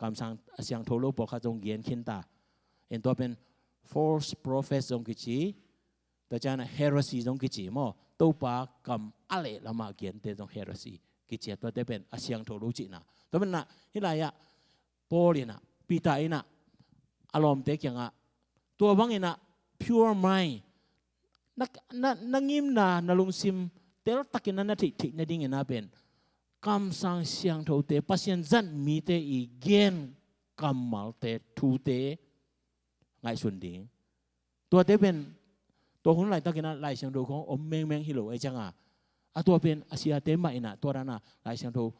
kamsang a siangtho lo pawlkhat zong gen khin ta. En, tua pen false prophet zong kici, tua ciangin ah heresy zong kici maw. Topa kam a lehlamah gente zong heresy kici a, tuate pen a siangtho lo cihna. Tua pen ah hih lai-ah Paul in ah, Peter in ah a lawmte kiangah, tua bangin ah pure mind, na, na, na ngimna, na lungsim teltakin ah na theih theih nadingin ah pen kamsang siangthote, Pasian zat mite i gen kammalte, thute ngaihsun ding. Tuate pen tua hun laitakin ah Lai Siangtho khawng om mengmeng hi lo, a hi ciangin ah, a tua pen a siate mah in ah tua dan a Lai Siangtho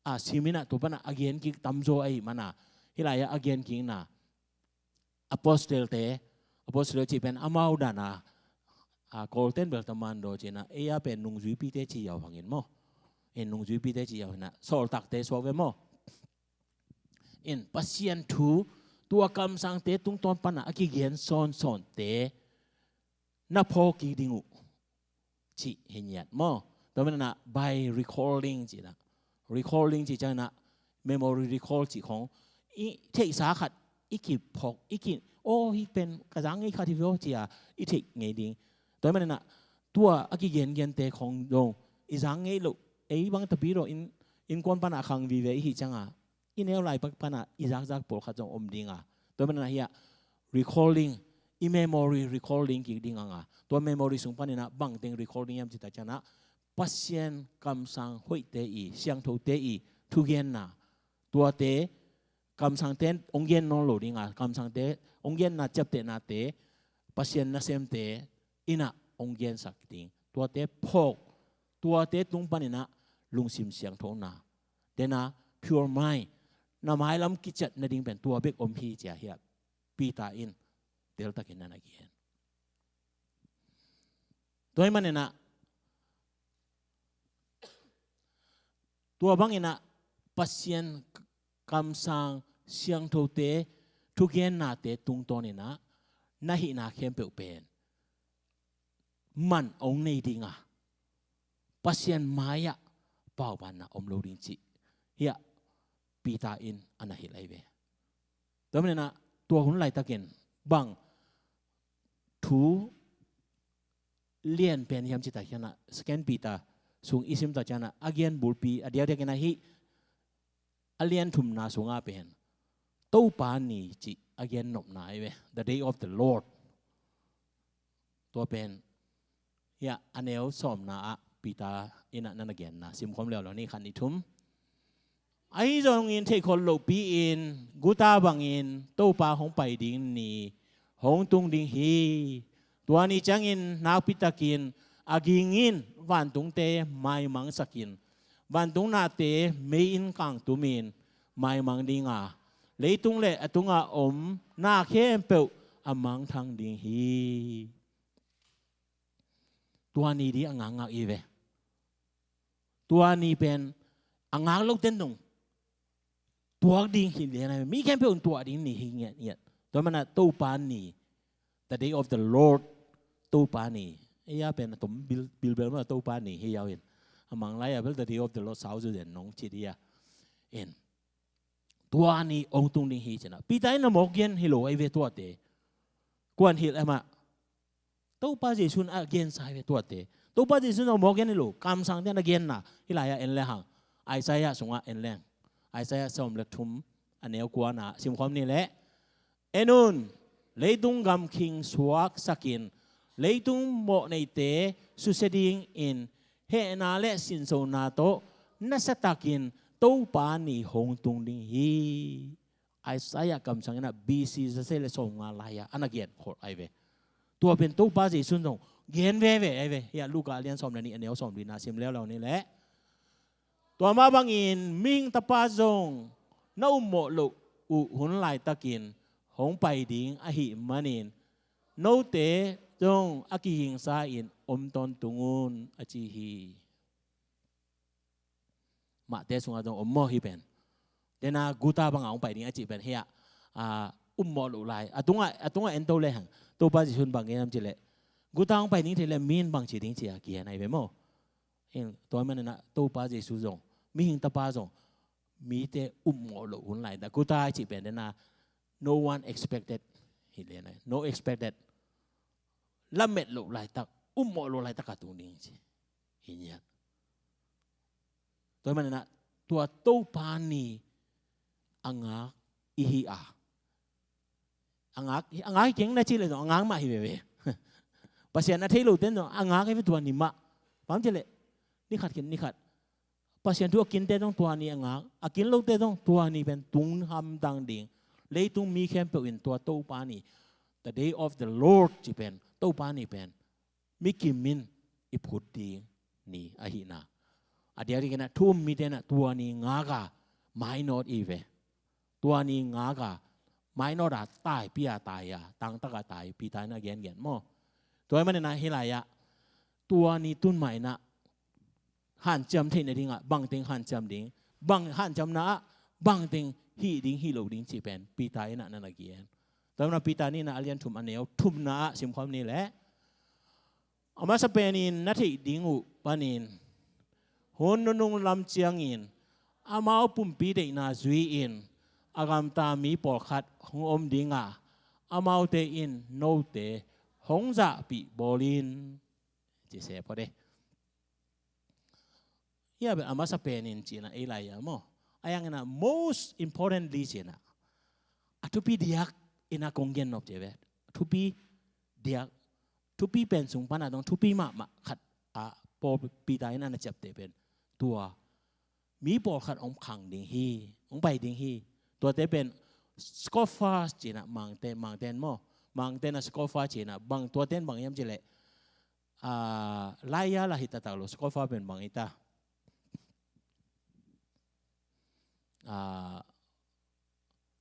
a sim in ah tua pan ah a gen kik tamzaw ahih manin ah, hih lai-ah a gen kikna apostle-te, apostle cih pen amau dan a, a, Kawlten bel tamando cihna, ei-a pen nungzuipite ci ziau hangin maw. En, nungzuipite ci ziau hi-in ah, sawltakte suak ve maw. En, Pasian thu tua kamsangte tungtawn pana a kigen sawnsawnte na phawk kik ding uh cih hi ngiat maw? Tua manin ah by recalling cih na, recalling cih ciangin ah memory recall cih khong i theihsa khat i kiphawk, i ki, aw, hih pen ka zak ngei khat hi ve aw, ci-a i theih ngei ding. Tua manin ah tua a kigengente khong zong i zak ngei loh, ei bang tapi lo in, innkuan pana khang vive i hih ciangin i neu lai pan, pana i zakzak pawlkhat zong om ding a. Tua manin ah hiah recalling, i memory recalling kik ding a nga. Tua memory sung panin ah bangteng recalling hiam cih tak ciangin ah Pasian kamsang hoihte i, siangthote i thugenna, tuate kamsangte hong gen nawn lo ding a, kamsangte hong genna ciaptehnate Pasian nasemte in ah hong gensak ding. Tuate phawk, tuate tung panin ah lungsim siangthona, tena pure mind, na mailam kiciat nading pen tua bek om hi, ci-a hiah Peter in teltakin a na gen. Tua ahih manin ah tua bangin ah Pasian kamsang siangthote thugennate tungtawnin ah na hihna khempeuh pen man hong nei ding a, Pasian mai-ah paubanna om lo ding cih hiah Peter in a na hilh ahi ve. Tua manin ah tua hun laitakin bang thu lian pen hiam cih tak ciangin ah Second Peter sung i sim tak ciangin ah a gen bulpi a diakdiakin ah hih a lian thumna sungah pen Topa ni cih a gen nopna ahi ve, the day of the Lord. Tua pen hiah a neu sawmna ah Peter in ah na na genna simkhawm leuleu ni, khat, nih, thum. Ahi zongin theihkhol lohpi-in guta bangin Topa hong pai ding ni hong tung ding hi. Tua ni ciangin nakpitakin a ging in vantungte maimangsakin, vantung nate mei in kangtumin maimang ding a, leitung le a tungah om na khempeuh a mangthang ding hi. Tua ni ding a ngakngak i ve. Tua ni pen a ngak lote in zong tuak ding hi lian a, mi khempeuh in tuah ding ni hi ngiatngiat. Tua manin ah Topa ni, the day of the Lord, Topa ni. Ei a pen a tom bil, bilbel maw, Topa ni hi yau in. A mang lai a bel the day of the Lord sau zu den nong ci dia in. Tua ni hong tung ding hi, ci-in ah Peter in a mawk gen hi lo ahi ve tuate. Kuan hilh amah? Topa Jesu in a gensa hi ve tuate. Topa Jesu in a mawk gen hi lo, kamsangte in a genna. Hih lai-ah en le hang, Isaiah sungah en leng. Isaiah sawm le thum, a neu kuana simkhawm ni leh. En un, leitung gamkhing suaksakin, leitung mawhneite susia dingin hehna le sinsona tawh nasatakin Topa ni hong tung ding hi. Isaiah kamsang in ah B C za seh le sawmnga lai-ah a na gen khol ahi ve. Tua pen Topa Jesu in zong gen veve ahi ve. Hiah Luka a lian sawm le nih, a neu sawm lina sim leuleu ni leh. Tua mah bangin mihing Tapa zong na upmawh loh uh hun laitakin hong pai ding ahih manin note zong a kigingsa-in om tawntung un, a ci hi. Mahte sungah zong om maw hih pen? Tena guta bangah hong pai ding a cih pen hiah, a, upmawh loh lai. A tungah, a tungah en to le hang. Topa Jesu in bang gen hiam cih leh, guta hong pai ding thei leh mi in bang ci ding, ci-a kihen ahi ve maw? Tua manin ah Topa Jesu zong, mihing Tapa zong mite upmawh loh hun lai, guta a cih pen tena no one expected hi lian ahi. No expected. Lamet loh laitak, upmawh loh laitak a tung ding ci hi ngiat. Tua manin ah tua Topa ni a ngak i hi a, a ngak, a ngak hi keng na cih leh zong a ngak mah hi veve. Pasian a thei lote in zong a ngak hi ve tua ni mah. Bang cih leh ni khat khin ni khat Pasian thu a kinte zong tua ni a ngak, a kin lote zong tua ni pen tung hamtang ding. Leitung mi khempeuh in tua Topa ni, the day of the Lord cih pen, Topa ni pen mi kim in i phut ding ni ahihna. A diakdiakin ah thu um mite in ah tua ni ngak a mainawt i ve. Tua ni ngak a mainawt a taipi a tai a, tangtak a tai, Peter in a gengen maw? Tua ahih manin ah hih lai-ah tua ni tun mah in ah hanciam theih nading ah bangteng hanciam ding, bang hanciamna ah bangteng hih ding hih lo ding cih pen Peter in ah na na gen. Tua manin Peter ni in ah a lian thum a neu thumna ah simkhawm ni leh, a masa penin na theih ding uh panin hun nunung lam ciangin amau pumpi deihna zui-in a gamta mi pawlkhat hong om ding a, amaute in note hong zahpih bawl in, ci se phot e. Hia bel a masa penin ci-in ah ei lai-a maw, a yang in ah most importantly ci-in ah a thupi diak in ah kong gen nop ci ve. Thupi diak, thupi pen sung pan ah dong thupi mahmah khat ah Paul, Peter in ah na ciapteh pen tua mi pawlkhat hong khang ding hi, hong pai ding hi. Tuate pen scoffers ci-in ah Mangte, Mangte in maw, Mangte in ah scoffer ci-in ah bang, tuate in bang hiam cih leh, ah, laiya lah hi taktak lo, scoffer pen bang hi ta, ah,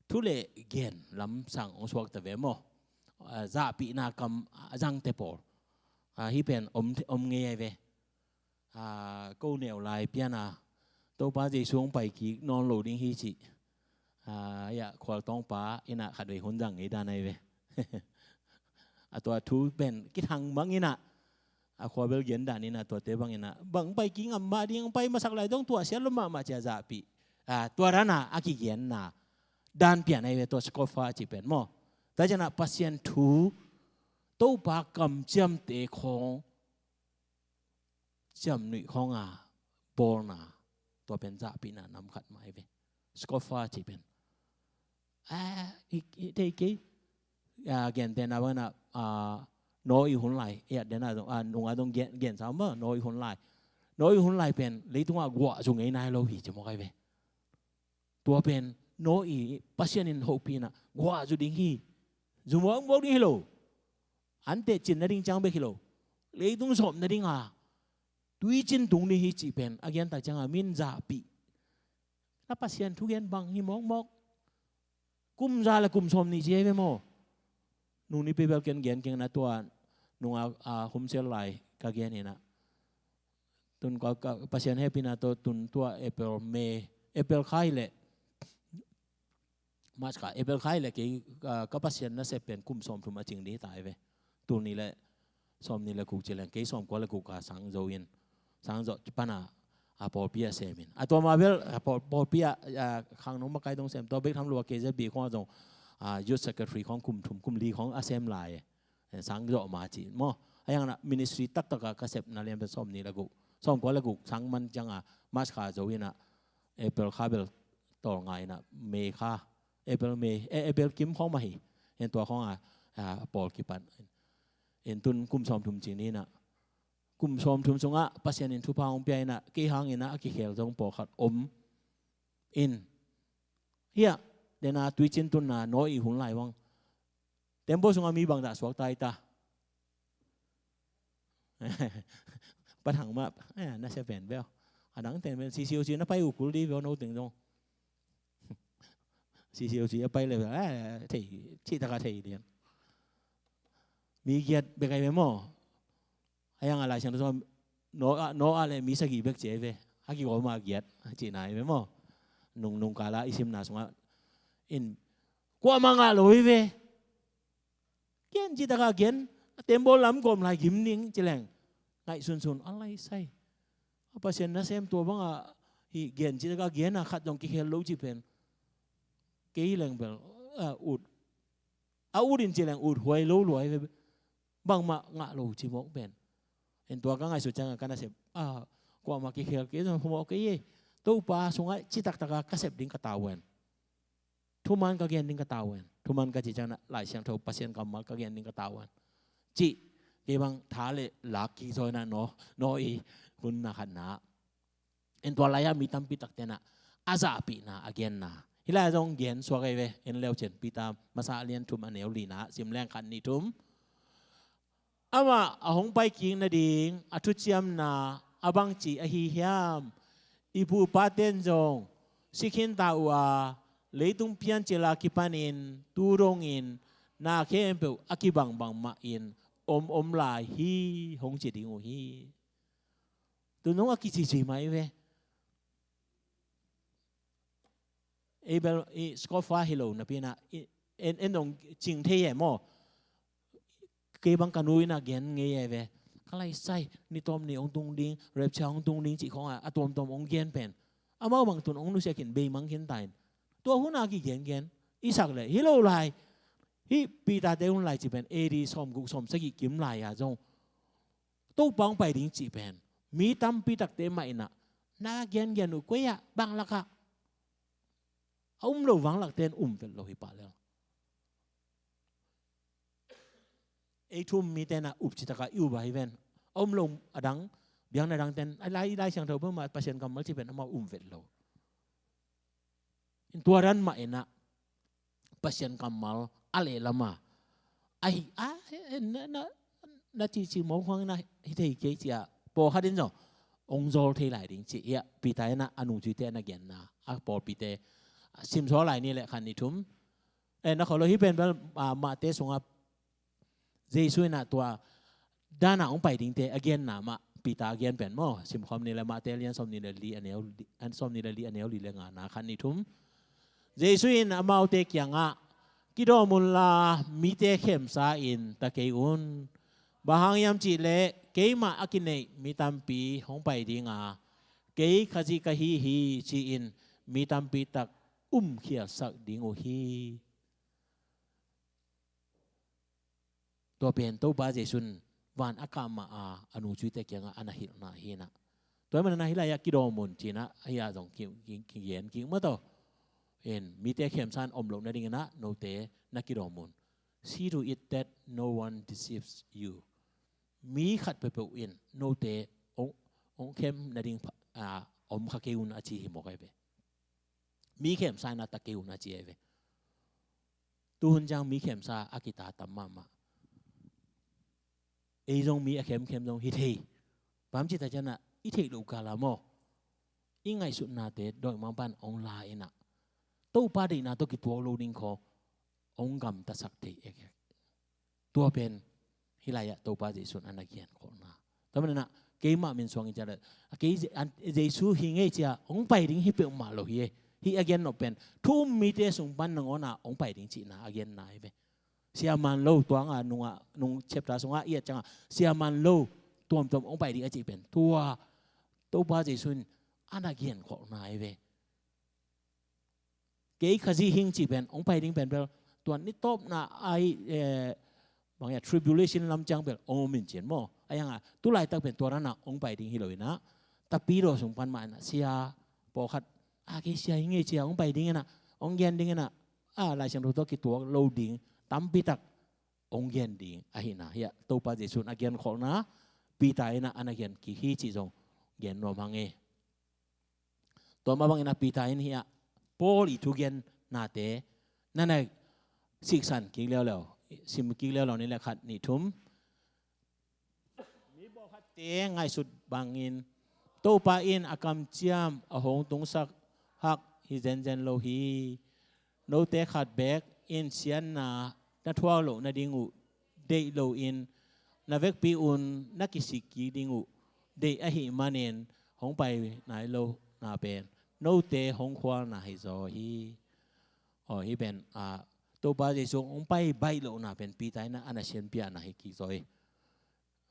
thu le gen lam sang hong suakta ve maw. Ah, zahpihna kam a zangte pawl. Ah, hih pen om, om ngei ahi ve. Ah, ko neu lai pian a Topa Jesu hong pai kik nawn lo ding hi cih, ah, ya khualtawngpa in ah khatvei hun zang ngei dan ahi ve. A tua thu pen kithang bang in ah, a khua bel gen dan in ah tuate bang in ah bang pai kik ngam mah ding, pai masak lai dong tuah siat lo mahmah ci-a zahpih, ah, tua dan a a kigenna dan pian ahi ve tua scoffer cih pen maw. Tua ciang ah Pasian thu, Topa kamciamte khawng ciamnuih khawng a bawlna, tua pen zahpihna nam khat mah ahi ve. Scoffer cih pen, ah, i, i, thei kei, ah, gentehna bang in ah, ah, Noah i hun lai, eh, a den a dong, ah, nung a dong gen, gen sam maw, Noah i hun lai. Noah i hun lai pen leitung ah guah zu ngei nai lo hi ci mawk ahi ve. Tua pen Noah i Pasian in hopih in ah guah zu ding hi. Zu mawkmawk ding hi lo. An teh cin nading ciang bek hi lo. Leitung sawp nading a tuicin tung ding hi cih pen a gen tak ciang a mi in zahpih. Na Pasian thugen bang hi mawkmawk. Kum za le kum sawmnih ci ahi ve maw. Nung ni pei bel ken gen keng na tua nung a, a, humsel lai ka gen in ah. Tun ka, ka, Pasian hehpihna tawh tun tua April, May, April kha hi leh, March kha, April kha hi leh kei, ah, ka Pasian nasep pen kum sawmthum a cing ding hi ta hi ve. Tul nih le sawmnih le guk ci leng kei sawmkua le guk a sang zo in, sang zawh pan a, a pawlpi a sem in. A tua ma bel, a pawl, pawlpi a, a, khang nong makai dong sem, tua bek tham lo a K Z B khawng a zong, a, youth secretary khawng kum thum, kum li khawng a sem lai e. Eh, sang zawh ma ci maw. A yang na ministry taktak a ka sepna lian pen sawmnih le guk, sawmkua le guk sang man ciang a March kha zo in a April kha bel tawlnga in a May kha, April, May, eh, April kim khawng mah hi. En tua khawng a, a, pawl kipan. En tun kum sawmthum cin in a, kum sawmthum sungah Pasian in thupha hong pia in a, kei hang in a, a kikhel zong pawlkhat om in. Hia, den a tuicin tunna Noah i hun lai bang. Tembaw sungah mi bangzah suak ta hi ta. Pathang mah, eh, na sia pen bel. A dang ten pen C C O C na pai uh kul di bel no teng zong. C C O C a pai le bel, eh, thei, cih taka thei lian. Mi giat bek ai ve maw. A yang a Lai Siangtho sung Noah, Noah le mi sagih bek ci ai ve. A kigawm a giat, cihna ai ve maw. Nung, nung kala i simna sungah in kuamah ngah lo hi ve. Gen cih taka gen, a tembaw lam gawm lai gim ning ci leng. Ngaihsunsun, a lai sai. A Pasian nasem tua bang a, hih gen cih taka gen a khat zong kikhel lo cih pen. Kei leng bel, a ut. A ut in ci leng ut huai lo luai ve. Bangmah ngah lo ci mawk pen. En tua ka ngaihsut ciang a ka nasep. A, kuamah kikhel kei zong mawk kei e. Topa sungah cih taktaka ka sep ding ka tavuan. Thuman ka gen ding ka tavuan. Thuman ka cih ciang a Lai Siangtho Pasian kammal ka gen ding ka tavuan. Cih, kei bang tha le lak kizawina Noah, Noah i hun na khatna. En tua lai-ah mi tampi takte na a zahpihna a genna. Hih lai-ah zong gen suak ahi ve, en leucin Peter masa a lian thum a neu lina, sim leng khat nih thum. Amah a hong pai kik nading a thuciamna a bangci ahi hiam? I pu i paten zong si khinta uh a, leitung piancil a kipanin tu dongin na khempeuh a kibangbang mahin om om lai hi, hong ci ding uh hi. Tu nong a kicicimai ve. Abel i scoffer hi lo napi-in ah, i, en, en dong cing thei e maw. Kei bang ka nu in ah gen ngei e ve. Ka lai sai, ni tawm ni hong tung ding, rapture hong tung ding cih khawng a, a tuamtuam hong gen pen, amau bang tun hong nusia khin, beimang khin ta in. Tua hun a kigengen i sak leh hi lo lai. Hih Peter-te hun lai cih pen A D sawmguk sawmsagih kim lai-a zong Topa hong pai ding cih pen mi tampi takte mah in ah na gengen uh koi ah, bang lakah a um lo vanglakte in um vet lo hi pah lel. Ei thu um mite in ah up citak a i up a hi ven. A um lo adang, biakna dangte in, a lai, Lai Siangtho peuhmah Pasian kammal cih pen amau um vet lo. In tua dan mah in ah Pasian kammal a lehlam a, ahi a, na, na, na cihcih mawk huang in ah hi thei kei ci-a pawlkhat in zong hong zawl thei lai ding cih hi a, Peter in ah a nungzuite a na genna, a pawlpite sim sawm lai ni leh khat ni thum. Eh, na kholo hi pen bel, ah, Mate sungah Jesu in ah tua dan a hong pai dingte a genna mah, Peter a gen pen maw, simkhawm ni leh Mate lian sawmnih leh li a neu, sawmnih leh li a neu li leh ngana, khat ni thum. Jesu in amaute kiangah, "Kidawm unla, mite khemsa-in ta kei un. Bang hang hiam cih leh keimah a kineih mi tampi hong pai ding a, 'Kei Khazih ka hi hi,' ci-in mi tampi tak umkhialsak ding uh hi." Tua pen Topa Jesu in van a kah mah a, a nungzuite kiangah a na hilhna hi in ah. Tua ahih manin ah hih lai-ah "Kidawm un," ci-in ah, hih ah zong ki, ki, kigen kik mah tawh. In, mite khemsa-in om loh nadingin ah note na kidawm un. "See to it that no one deceives you." Mi khat peuhpeuh in note hong, hong khem nading pha, ah, om kha kei un a ci hi mawk ahi ve. Mi khemsa-in ah ta kei un a ci ahi ve. Tuhun ciang mi khemsa a kita tam mahmah. Ei zong mi a khemkhem zong hi thei. Bang hang hiam cih leh ciang ah i theih loh kal a maw, i ngaihsutnate dawimangpa'n hong la in ah, Topa deihna tawh kituak lo ding khawng hong gamtasak thei ekek. Tua pen hih lai-ah Topa Jesu in a na genkholhna. Tua manin ah keimah min suang in ciah leh, a kei Je-, an, Jesu hi ngei ci-a hong pai ding hi peuhmah lo hi e. Hih a gen nop pen thu um mite sung pan nangawn ah hong pai ding cihna a genna hi ve. Siaman lo, tua nga nungah, nung chapter sungah i et ciangah siaman lo tuamtuam hong pai ding a cih pen tua Topa Jesu in a na genkholhna hi ve. "Kei Khazih hi ing," cih pen hong pai ding pen bel tua ni tawpna a hi, eh, bang hiam, tribulation lam ciang bel hong om in cin maw. Ahi hangah tu laitak pen tua dan ah hong pai ding hi lo in ah, tapidaw sung pan mah in ah sia pawlkhat, "A, kei sia hi ngei," ci-a hong pai ding in ah, hong gen ding in ah, a, Lai Siangtho tawh kituak lo ding tampi tak hong gen ding ahihna hi a, Topa Jesu in a genkholhna Peter in ah a na gen kik hi cih zong gen nuam hang e. Tua mah bangin ah Peter in hih ah Paul i thugennate na na siksan kik leuleu, sim kik leuleu ni leh, khat, nih, thum. Mi pawlkhatte ngaihsut bangin Topa in a kamciam a hong tungsak hak hi zenzen lo hi. Note khat beek in siatna na thuak loh nading uh deih loin, na vekpi un na kisik kik ding uh deih ahih manin hong pai nai lohna pen note hong khualna hi zaw hi. Aw, hih pen, ah, Topa Jesu hong pai baih lohna pen Peter in ah a na sianpiakna hi kik zaw hi.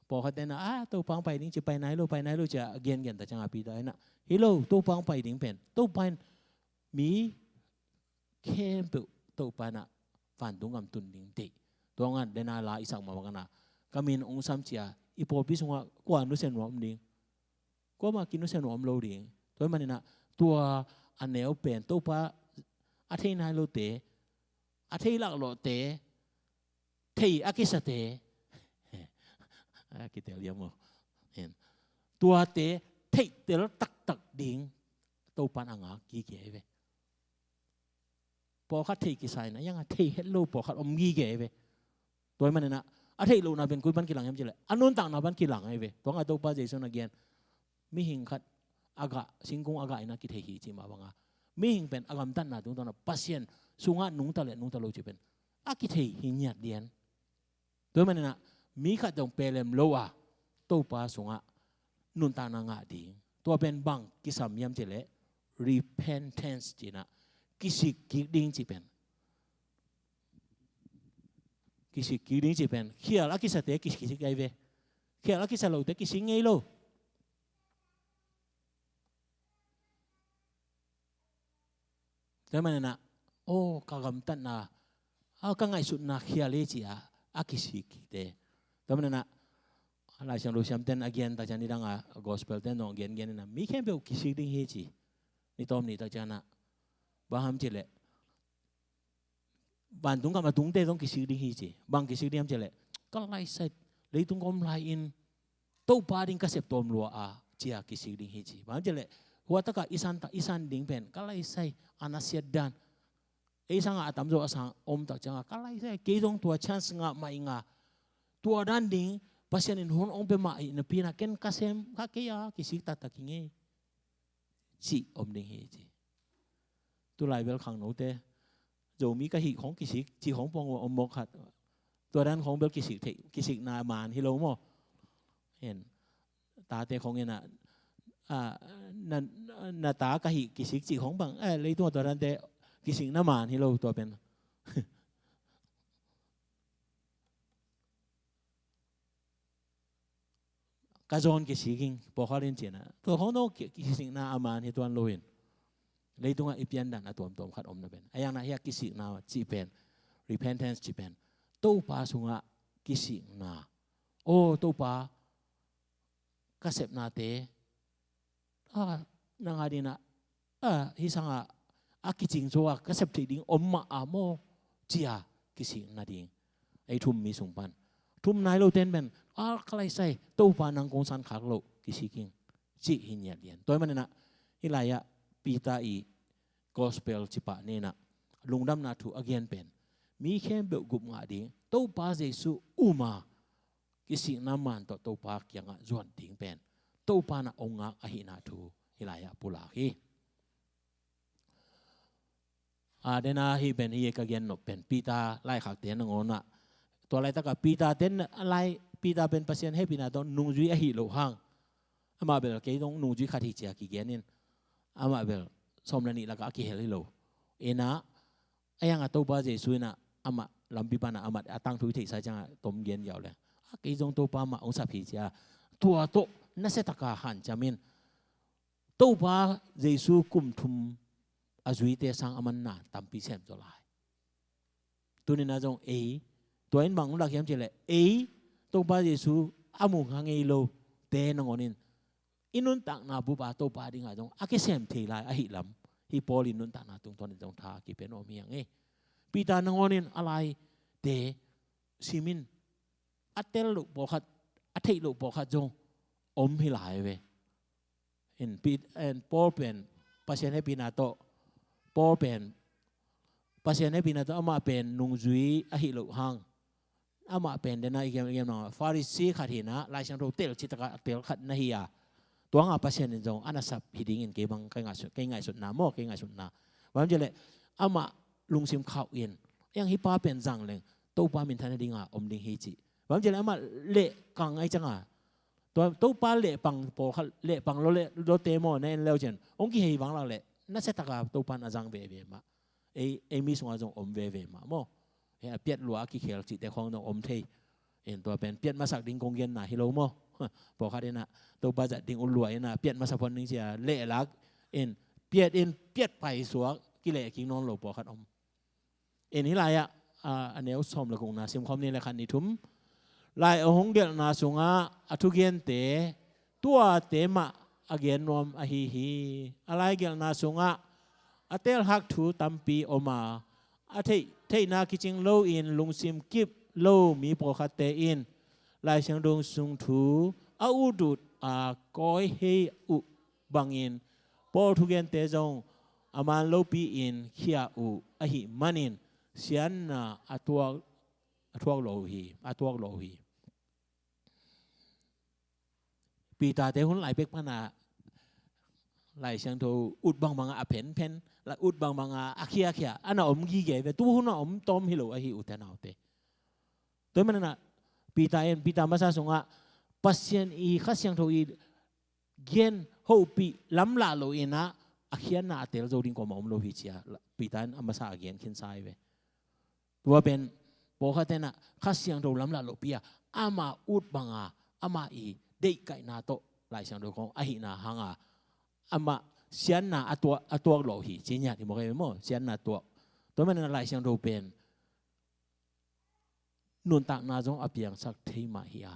Pawlkhatte in ah, "Ah, Topa hong pai ding," ci, "Pai nai lo, pai nai lo," ci-a a gengen ta ciangah Peter in ah, "Hi lo, Topa hong pai ding pen, Topa in mi khempeuh Topa in ah vantung gam tun ding deih. Tua ngah dena la i sak mah bangin ah, ka min hong sam ci-a i pawlpi sungah kua nusia nuam ding? Kuamah kinusia nuam lo ding." Tua ahih manin ah tua a neu pen Topa a thei nai lote, a thei laklawhte, thei a kisate, a kitel hiam maw? Tuate theihtel taktak ding Topa in a ngak gige hi ve. Pawlkhat thei kisa in a, hiangah thei het lo pawlkhat om gige hi ve. Tua ahih manin ah a theih lohna pen koi pan kilang hiam cih leh a nuntakna pan kilang hi ve. Tua ngah Topa Jesu in a gen, mihing khat a gah, singkung a gah in a kithei hi cih mah bangin, mihing pen a gamtatna tungtawn ah Pasian sungah nungta leh nungta lo cih pen a kithei hi ngiat lian. Tua ahih manin ah mi khat zong pelem lo a Topa sungah nuntakna ngah ding, tua pen bang kisam hiam cih leh repentance ci-in ah, kisik kik ding cih pen. Kisik kik ding cih pen. Khial a kisate kisik, kisik ngei ve. Khial a kisa lote kisik ngei lo. Tua manin ah, aw, ka gamtatna, aw, ka ngaihsutna khial hi ci-a, a kisik kikte. Tua manin ah, Lai Siangtho siamten a gen tak ciang nidang a gospel ten zong gen gen in ah, mi khempeuh kisik ding hi ci. Ni tawm ni tak ciang ah. Bang hiam cih leh, vantung gam a tungte zong kisik ding hi ci. Bang kisik ding hiam cih leh, ka laisai, leitung ka om lai-in Topa ding ka sep tawm lua a, ci-a kisik ding hi ci. Bang hiam cih leh, hua tak a i san tak, i san ding pen, ka laisai, a na siat dan. Ei sang a a tamzaw a sang om tak ciang a, ka laisai, kei zong tua chance ngah mah ing a, tua dan ding Pasian in hun hong pia mah ahih napi-in ah, ken ka sem kha kei a, kisik taktak ing ei, cih om ding hi ci. Tulai bel khangnote, Zomi ka hih khong kisik, cih khong pong om mawk khat. Tua dan khong bel kisik theih, kisikna maan hi lo maw. Hen, tate khong in ah, ah, na, na ta ka hih kisik cih khong bang, eh, leitung a tua dante kisikna maan hi lo tua pen. Ka zawn kisik ing, pawlkhat in ci-in ah. Tua khong dong ki-, kisikna a maan hi tuan lo in. Leitungah i piandan a tuamtuam khat om na pen. A iang na hiah kisikna cih pen, repentance cih pen, Topa sungah kisikna. Aw, Topa, ka sepnate, a, nang a ding ah, a, hih sang a, a kicing zaw a ka sep theih ding om mah a maw, ci-a kisik nading. Ei thum mi sung pan. Thum nai lo ten pen, a, ka laisai, Topa nang kong san khak loh, kisik ing, cih hi ngiat lian. Tua manin ah, hih lai-ah, Peter i gospel cih pah nen ah, lungdamna thu a gen pen, mi khempeuh gup ngah ding, Topa Jesu um a, kisikna maan tawh Topa kiangah zuan ding pen, Topa na ong ngak ahihna thu hih lai-ah pulak hi. A, dena hih pen, hih ka gen nop pen, Peter laikhakte nangawn ah. Tua laitak a Peter ten lai, Peter pen Pasian hehpihna tawh nungzui ahih loh hang. Amah bel kei zong nungzui khat hi ci-a kigen in. Amah bel sawm le nih lakah a kihel hi lo. Ina, a iang a Topa Jesu in ah, amah lampi pan ah, amah a tangthu i theihsa ciang a tom gen ziau leng. A kei zong Topa mah ong sap hi ci-a. Tua tawh, nasia tak a hanciam in. Topa Jesu kum thum a zuite sang a manna tampi sem zaw lai. Tuni-in ah zong ei, tua in bang ong lak hiam cih leh, ei, Topa Jesu a mu kha ngei lote nangawn in, i nuntakna bup a Topa ding a zong a kisem thei lai ahih lam. Hih Paul in nuntakna tungtawn in zong tha a kipia nuam hi hang ei. Peter nangawn in a laite sim in, a tel loh pawlkhat, a theih loh pawlkhat zong om hi lai ve. In Pet-, in Paul pen Pasian hehpihna tawh, Paul pen Pasian hehpihna tawh amah pen nungzui ahih loh hang. Amah pen dena i gen, i gen mah Pharisee khat hi-in ah, Lai Siangtho tel cih tak a tel khat na hi a. Tua hang a Pasian in zong a na sap hi dingin kei bang, kei ngaihsut, kei ngaihsutna maw, kei ngaihsutna. Bang hiam cih leh, amah lungsim khauh in, a iang hih pa pen zang leng Topa minthan nading a om ding hi ci. Bang hiam cih leh amah lehkang ahih ciang a, tua Topa lehpang pawlkhat, lehpang lawh leh, lawhte maw, na en le uh ciang, ong kihei vang lak leh, nasia tak a Topa in a zang veve mah. Ei, ei mi sungah zong om veve mah maw. Hih a piat lua a kikhel cihte khong zong om thei. In tua pen piat masak ding kong genna hi lo maw. Pawlkhat in ah, Topa zat ding ut lua in ah, piat masa phot ning ci-a lehlak in, piat in, piat paisuak, kileh kik nawn lo pawlkhat om. In hih lai-ah, a, a neu sawm le gukna simkhawm ni le khat, ni thum. Lai a hong gelhna sungah a thugente, tuate mah a gen nuam ahi hi. A lai gelhna sungah a telhak thu tampi om a, a theih, theihna kicing loin lungsim kip lo mi pawlkhatte in Lai Siangtho sung thu a ut ut a kawihei uh bangin Paul thugente zong a man lopi-in khia uh ahih manin siatna a tuak, a tuak lo uh hi, a tuak lo uh hi. Peter-te hun lai pek pan a Lai Siangtho ut bangbang a phenphen, la ut bangbang a khiakhia a na om gige ve, tu hun a om tawm hi lo ahi, ute naute. Tua hi manin ah Peter in, Peter masa sungah Pasian i Kha Siangtho i gen hopih lamlah lo in ah a khiatna a tel zo ding kuamah om lo hi ci-a Peter in a masa a gen khinsa hi ve. Tua pen pawlkhat tenah Kha Siangtho lamlah lohpi a ama ut banga ama i deihkaihna tawh Lai Siangtho khong ahihna hanga ama siatna a tuak, a tuak lo hi ci ngiat hi mawk ei maw, siatna tuak. Tua manin a Lai Siangtho pen nuntakna zong a piangsak thei mah hi a,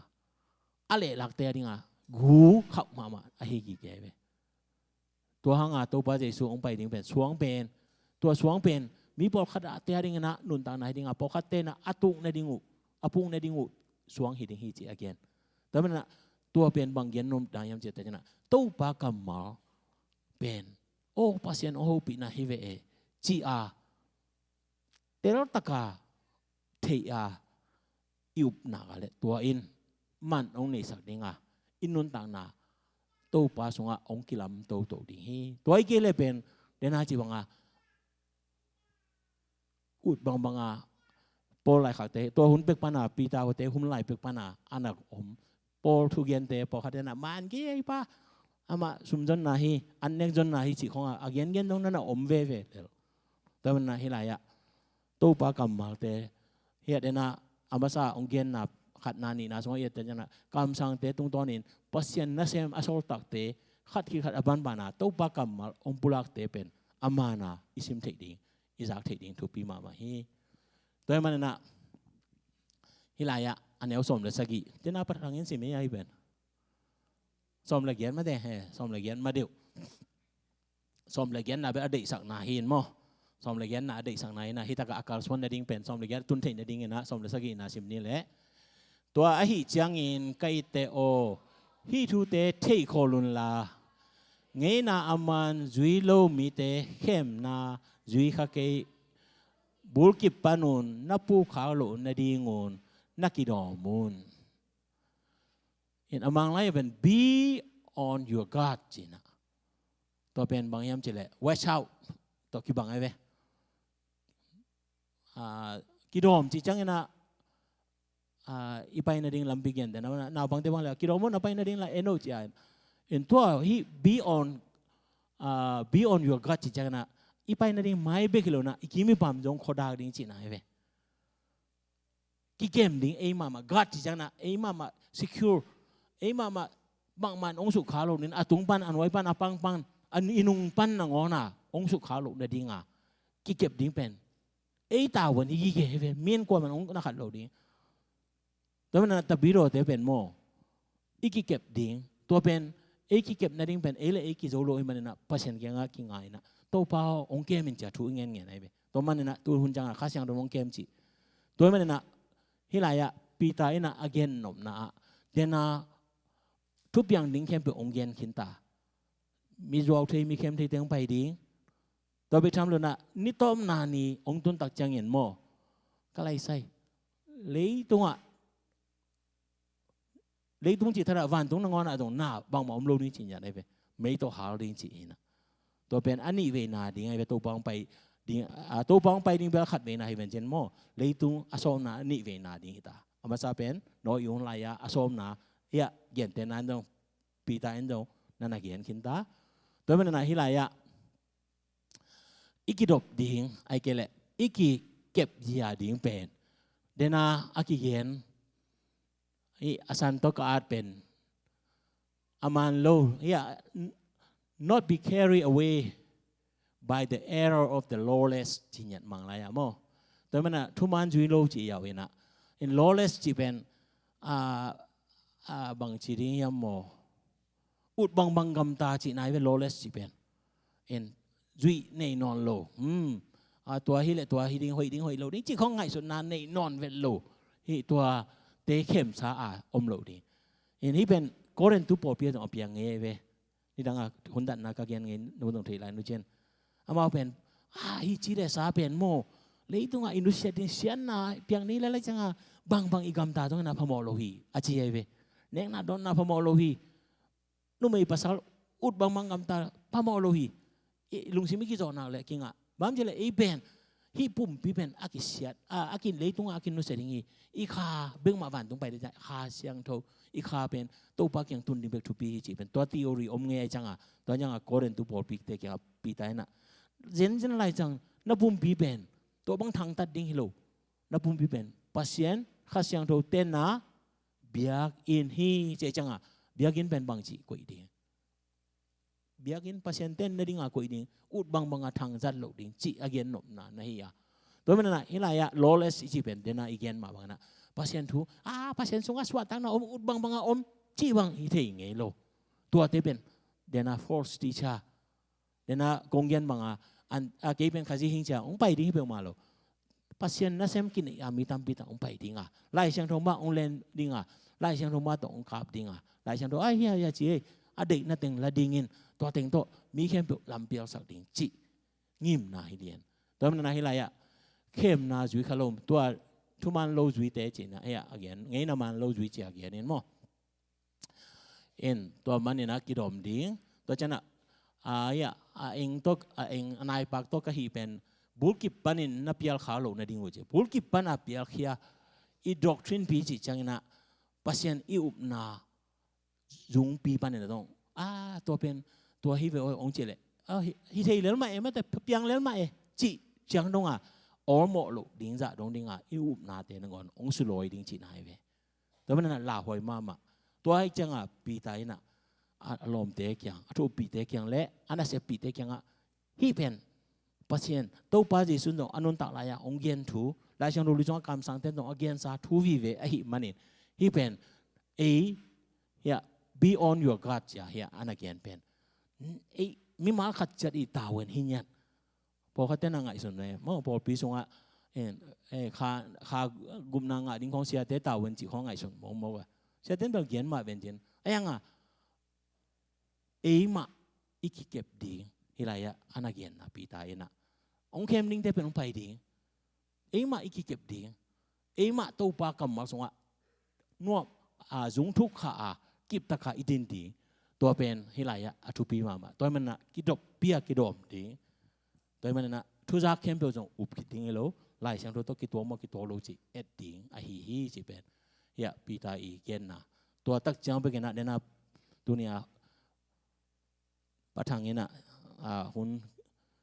a lehlakte a dinga gu khauh mahmah ahi gige ve. Tua hanga Topa Jesu hong pai ding pen suang pen, tua suang pen mi pawlkhat a te a dinginah nuntakna hi dinga, pawlkhat tenah a tuk nading uh, a puk nading uh suang hi ding hi ci a gen. Tua manah tua pen bang gen nop dang hiam ci a te dinah Topa kammal pen, aw Pasian aw hopihna hi ve e ci a teltaka theih a i upna ka le tua in man hong neisak dinga i nuntakna Topa sungah hong kilam toto ding hi. Tua i kei le pen dena ci banga ut bangbanga Paul laikhakte tua hun pek pana Peter kote hun lai pek pana a nak om Paul thugente pawlkhat tenah man kei ei pa, amah sumzonna hi, annek zonna hi cih khonga a gengen dong nana om veve lel. Tua manah hi lai-ah Topa kammalte hiat ena a masa hong genna khatna nihna sungah hiat ena kamsangte tungtawnin Pasian nasem a soltakte khat khit khat a banbana Topa kammal hong pulakte pen a mana i sim theih ding, i zak theih ding thupi mahmah hi. Tua hi manina hi lai-ah a neu sawm le sagih tena pathangin sim hi ahi pen sawm le giat mate he, sawm le giat ma deuh. Sawm le giatna bel a deihsakna hi in maw? Sawm le giatna a deihsakna hi inah hi takah a kalsuan nading pen sawm le giat tun theih nading inah sawm le sagihna sim ni leh. Tua ahi ciangin ka itte aw, hih thute theih khol unla, ngeina a man zui lo mite khemna zui kha kei, bulkip panun na pukhak loh nadingun na kidawm un. In a Manglai pen be on your guard cina. Tua pen bang hiam cileh watch out. Tua kibang ai ve. Ah, kidawm ci ciangina ah, i pai nading lampi gente na naupangte bang le kidawm un a pai nading la eno cia. In tua hi be on, ah, be on your guard ci ciangina i pai nading mai bek hi lo na i kimi pam zong khodak ding cina ai ve. Kikem ding ei mahmah guard ci ciangna ei mahmah secure, ei mahmah bangman ong sukha lo nin a tung pan a nuai pan a pang pan a i nung pan nangawna ong sukha lo nadinga kikep ding pen ei tavuan i kikep hi ve, min kuaman ong na khat lo ding. Tua mana tabidote pen maw i kikep ding, tua pen ei kikep nading pen ei le ei kizo lo hi manina Pasian kianga kingaina Topa hong kemin cia thu i ngen ngen ai ve. Tua manina tu hun cianga Kha Siangtho hong kem ci. Tua manina hi lai-ah Peter ina a gen nopna ah dena thupiang ding khempeuh hong gen khinta. Mi zuau thei mi khem thei teng pai ding. Tua bek tham lona ni tawmna ni hong tuntak ciangin maw ka laisai leitungah leitung cih thadah vantung nangawnah zong na bangmah om lo ding cih niat ai ve. Mei tawh hal ding cih hinah tua pen a nih veina ding ai ve. Topa hong pai ding, a, Topa hong pai ding bel khat veina hi ven cin maw leitung a sawmna a nih veina ding hita. A masa pen naw i hong lai-a a sawmna hiah gente nan zong Peter in zong nana gen khinta. Tua manana hi lai-ah i kidop ding ai kei leh i kikep zia ding pen dena a kigen hi a san tawh ka at pen a man lo hi a, not be carried away by the error of the lawless ci niat Manglai-ah maw. Tua mana thuman zui lo ci yau inah in lawless ci pen a, a bang ci ding hiam maw? Ut bangbang gamta cihna hi ve lawless cih pen. In zuih nei nawn lo. Hmm. A tua hi le tua hi ding hoih ding hoih lo ding cih khong ngaihsutna nei nawn vet lo. Hih tua te khemsa a om lo ding. In hih pen Korintu pawlpi a zong a piang ngei ve. Nidanga hundatna ka gen ngei nu zong thei lai nu cin. Amau pen a hi ci le sa pen maw leitungah i nusiat ding siatna piang nei lalai cianga bangbang i gamta zongina phamawh lo hi a ci ai ve. Nekna dawnna phamawh lo hi. Numei pasal ut bangbang gamta phamawh lo hi. I lungsim i kizawhnak le kingah bamci le ei pen hih pumpi pen a kisiat a, a kin leitungah a kin nusia ding hi. I kha bek mah vantung pai ding Kha Siangtho i kha pen Topa kiang tun ding bek thupi hi cih pen tua theory om ngei ai cianga tua cianga Korintu pawlpite kianga Peter inah zenzen lai ciang Na pumpi pen tua bang thangtat ding hi lo. Na pumpi pen Pasian Kha Siangtho tenna biakinn hi cih ciangah, biakinn pen bangci koih ding? Biakinn Pasian ten nadinga koih ding, ut bangbanga thangzat loh ding cih a gen nopna na hi a. Tua manah hih lai-ah lawless i cih pen dena i gen mah banginah Pasian thu, a, Pasian sungah suahtakna om, ut bangbanga om cih bang hi thei ngei lo. Tuate pen dena false teacher, dena kong gen banga, an, a, kei pen Khazih hing cia hong pai ding hi peuhmah lo. Pasian nasem kineih a mi tampi tak hong pai dinga, Lai Siangtho mah hong len dinga, Lai Siangtho mah tawh hong kap dinga, Lai Siangtho a hia hia ci ei, a deihna teng la dingin, tua teng tawh mi khempeuh lampialsak ding cih ngimna hi lian. Tua manah hih lai-ah khemna zui kha lo, tua thuman lo zuite cihna ei-ah a gen, ngeina man lo zui ci a gen in maw. In tua maninah kidawm ding. Tua cianah a, a eng tawh, a eng a naipak tawh ka hih pen bulkip panin na pialkha loh nading uh ci. Bulkip pana pialkhia i doctrine pi cih cianginah Pasian i upna zungpi panin a dong, a, tua pen tua hi ve aw hong cih leh, a, hi, hi thei lel mah e, mate piang lel mah e cih ciang donga awlmawh loh ding zah dong dinga i upnate nangawn hong sulawi ding cihna hi ve. Tua manah lauhuai mahmah. Tua hi cianga Peter inah a, a lawmte kiang, a thu uppihte kiang le a naseppihte kiangah hih pen Pasian Topa Jesu zong a nuntak lai-ah hong gen thu, Lai Siangtho Lui sungah kamsangte zong a gensa thu vive ahih manin hih pen ei, hiah, be on your guard cia hiah ana gen pen ei mimal khat ciat i tavuan hi ngiat. Pawlkhatte na ngaihsun ve maw, pawlpi sungah, eh, eh, kha, kha gupna ngah ding khawng siate tavuan cih khawng ngaihsun mawkmawk a. Siate in bel gen mah vencin a, ianga eimah i kikep ding, hih lai-ah ana genna Peter inah hong khem dingte pen hong pai ding. Eimah i kikep ding, eimah Topa kammal sungah nuam, a, zungthuk kha a, kiptak kha i din ding. Tua pen hih lai-ah a thupi mahmah. Tua hi manah kidoppi a kidawm ding. Tua hi manah thuzak khempeuh zong up khit ding hi lo, Lai Siangtho tawh kituak maw kituak lo cih et ding ahi hi cih pen hiah Peter i genna. Tua tak ciang bekinah dena tunia Pa Thang inah, a, hun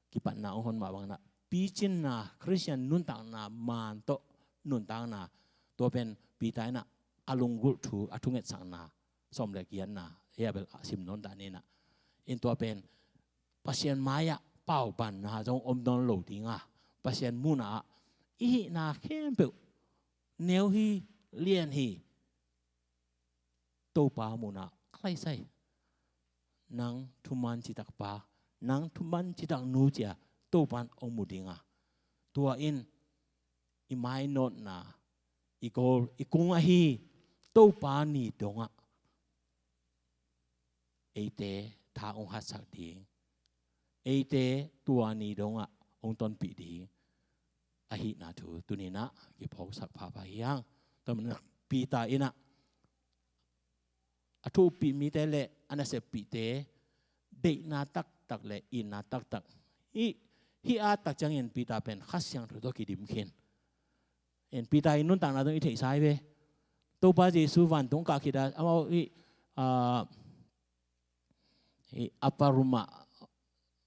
kipatna hong hon mah banginah picinna, Khristian nuntakna maan tawh nuntakna, tua pen Peter inah a lunggulh thu, a thungetsakna sawm le giatna hia bel a sim nawn ta ninah. In tua pen Pasian mai-ah paubanna zong om nawn lo dinga, Pasian munah i hihna khempeuh neu hi, lian hi. Topa munah ka laisai, nang thuman citak pa, nang thuman citak nu cia Topan hong mu dinga. Tua in i mainawtna, i goal, i kung ahi Topa ni dongah eite tha hong hatsak ding, eite tua ni dongah hong tonpih ding ahihna thu tuninah kiphawksak phapha hi hang. Tua manah Peter inah a thu uppih mite le a naseppihte deihna taktak le itna taktak, hih, hih a tak ciangin Peter pen Kha Siangtho tawh kidim khin. In Peter i nuntakna dong i theihsa hi ve. Topa Jesu vantung kah khit a amau i, a, i upper room ah,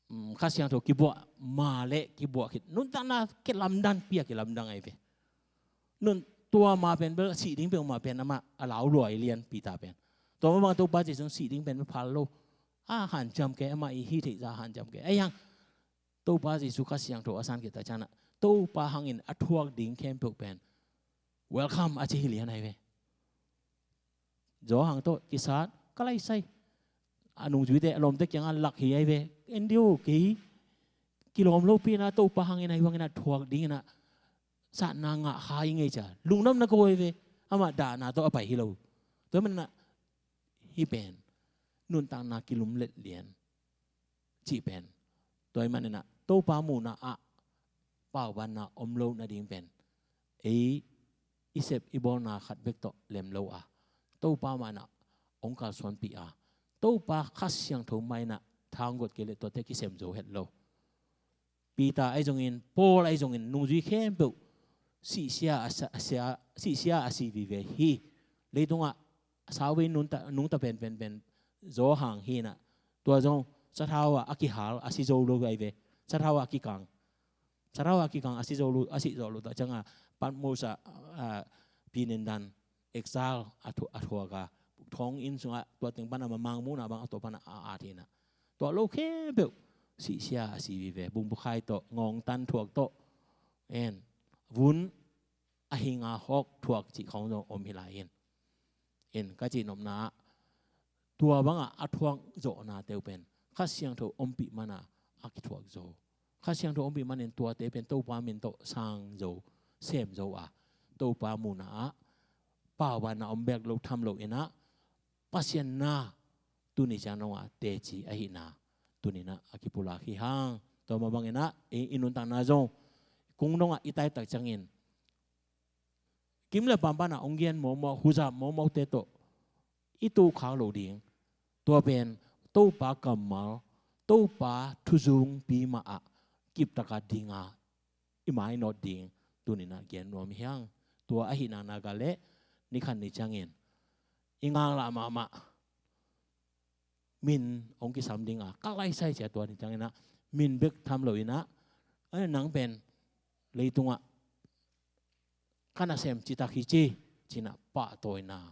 um, Kha Siangtho kibuah ma le kibuah khit, nuntakna kilamdang pi a kilamdang ahi ve. Nun tua ma pen bel sih ding peuhmah pen amah a lau lua hi lian Peter pen. Tua mah bang Topa Jesu sih ding pen phal lo. A hanciam kei, amah i hih theihsa hanciam kei. Ahi hang Topa Jesu Kha Siangtho a san khit a cianah Topa hangin a thuak ding khempeuh pen welcome a ci hi lian ahi ve. Johan tawh kisat ka laisai, a nungzuite a lawmte kiangah lak hi ahi ve. En dih o, kei kilawm lopi inah Topa hangin ahi bangin a thuak dinginah satna ngah kha i ngei cia lungdam na ko ahi ve. Amah dahna tawh a pai hi lo. Tua manah hih pen nuntakna kilumlet lian cih pen, tua hi maninah Topa muhna ah paubanna om lo nading pen ei i sep i bawlna khat bek tawh lem lo a, Topa manah hong kalsuanpih a, Topa Kha Siangtho mainah thanggot kei leh tuate kisem zo het lo. Peter ahi zongin, Paul ahi zongin, nungzui khempeuh sihsia a sa-, a sia, sihsia a si vive hi. Leitungah sauvei nungta, nungta penpen pen Johan hinah, tua zong sathau ah a kihal, a si zo lo ahi ve. Sathau ah a kikang, Thlarau a kikang a si zo lo, a si zo lo ta cianga Patmos a, a, pinindan exile a thu-, a thuak a, thong inn sungah tua teng pana mamang muna bang a tua pana a at hi na. Tua lo khempeuh sihsia a si vive, bungbukhai tawh, ngawngtan thuak tawh, en, vun a hinga hawk thuak cih khawng zong om hi lai in. In, ka cih nopna ah, tua bangah a thuak zawhnate uh pen Kha Siangtho ompih mana a kithuak zo. Kha Siangtho ompih manin tuate pen Topa min tawh sang zo, sem zo a, Topa muna ah paubanna om bek lo tham lo inah, Pasian na tuni ciang nongah teci ahihna tuninah a kipulak hi hang. Tua mah banginah i, i nuntakna zong kung dongah i taitak ciangin kim le pam pana ong gen mawkmawk, huzap mawkmawkte tawh i tukhak lo ding. Tua pen Topa kammal, Topa thuzungpi mah ah kiptaka dinga i mainawt ding tuninah gen nuam hi hang. Tua ahihna na ka leh nikhat ni ciangin i ngaklah mahmah min hong kisam dinga ka laisai cia, tua ni cianginah min bek tham lo inah, a, nang pen leitungah ka nasem citak hi ci, cinah pahtawina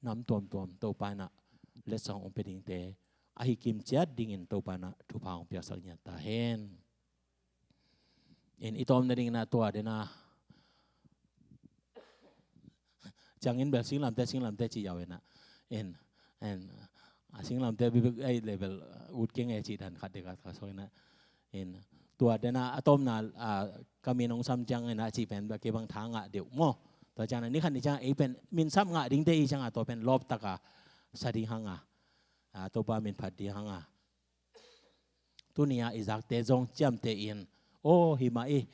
nam tuamtuam Topa inah letsong hong pia dingte ahi kim ciat dingin Topa inah thupha hong piaksak ngiat ta hen. In, i tawm nading inah tua dena ciangin bel singlamte, singlamte ci yau inah. In, in, a singlamte bibik ei level ut keng e ci dan khat dek a ka sawk inah. In, tua dena a tawmna, a, ka min hong sam ciang inah ci pen bel kei bang tha ngah deuh maw. Tua ciang na nikhat ni ciang ei pen min sap ngah dingte i cianga tua pen lawptaka sa ding hanga, a, Topa min phat ding hanga. Tuni-a i zakte zong ciamteh in, aw, hi mah i,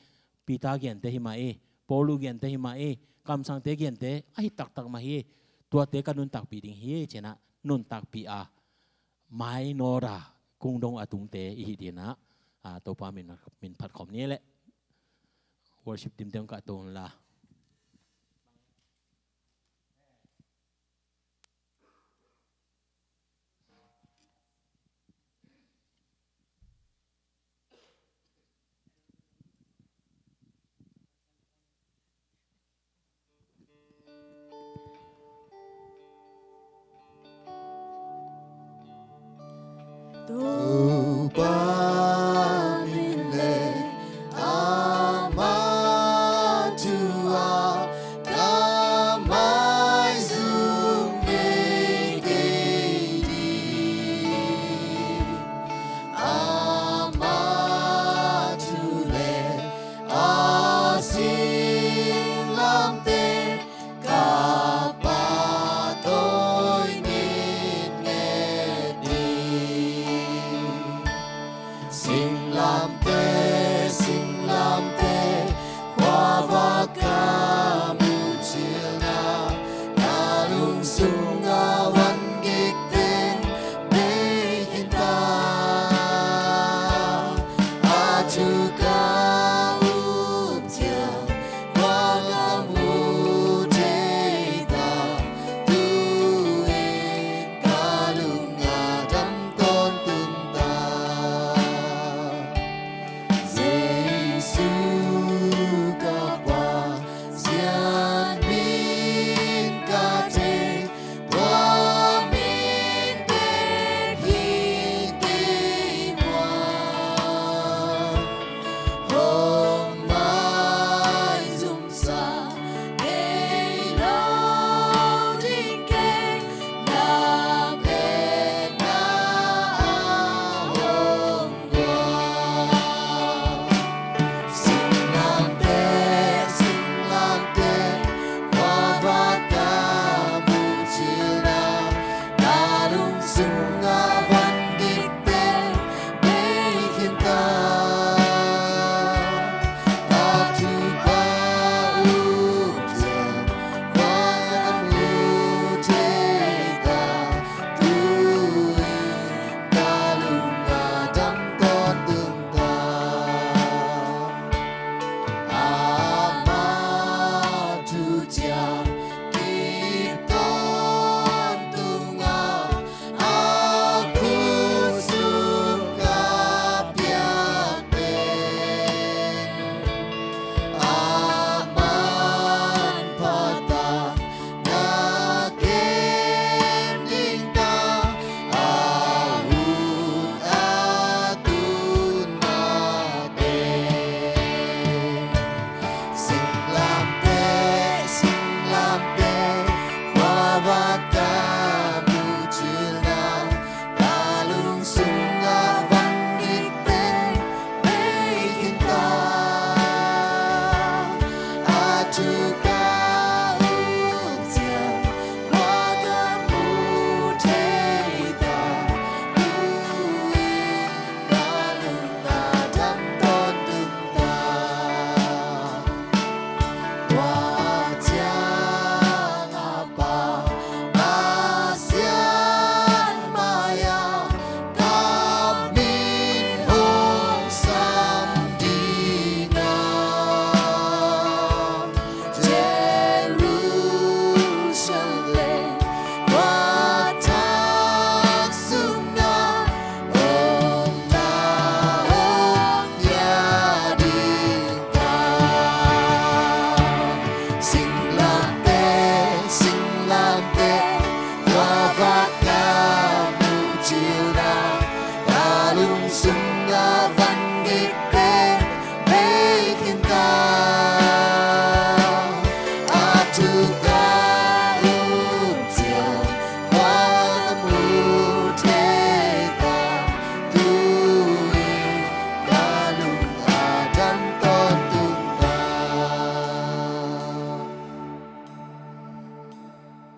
Peter gente hi mah i, Paulu gente hi mah i, kamsangte gente ahi taktak mah hi, tuate ka nuntakpih ding hi cinah nuntakpih a, mainawt a, kung dong a tungte i hi dinah, a, Topa min, min phat khawm ni leh. Worship team te hong kah to un la. Topa min le amah thu a ka maizum ngei kei ding. Amah thu le a singlamteh ka pahtawi ngitnget ding.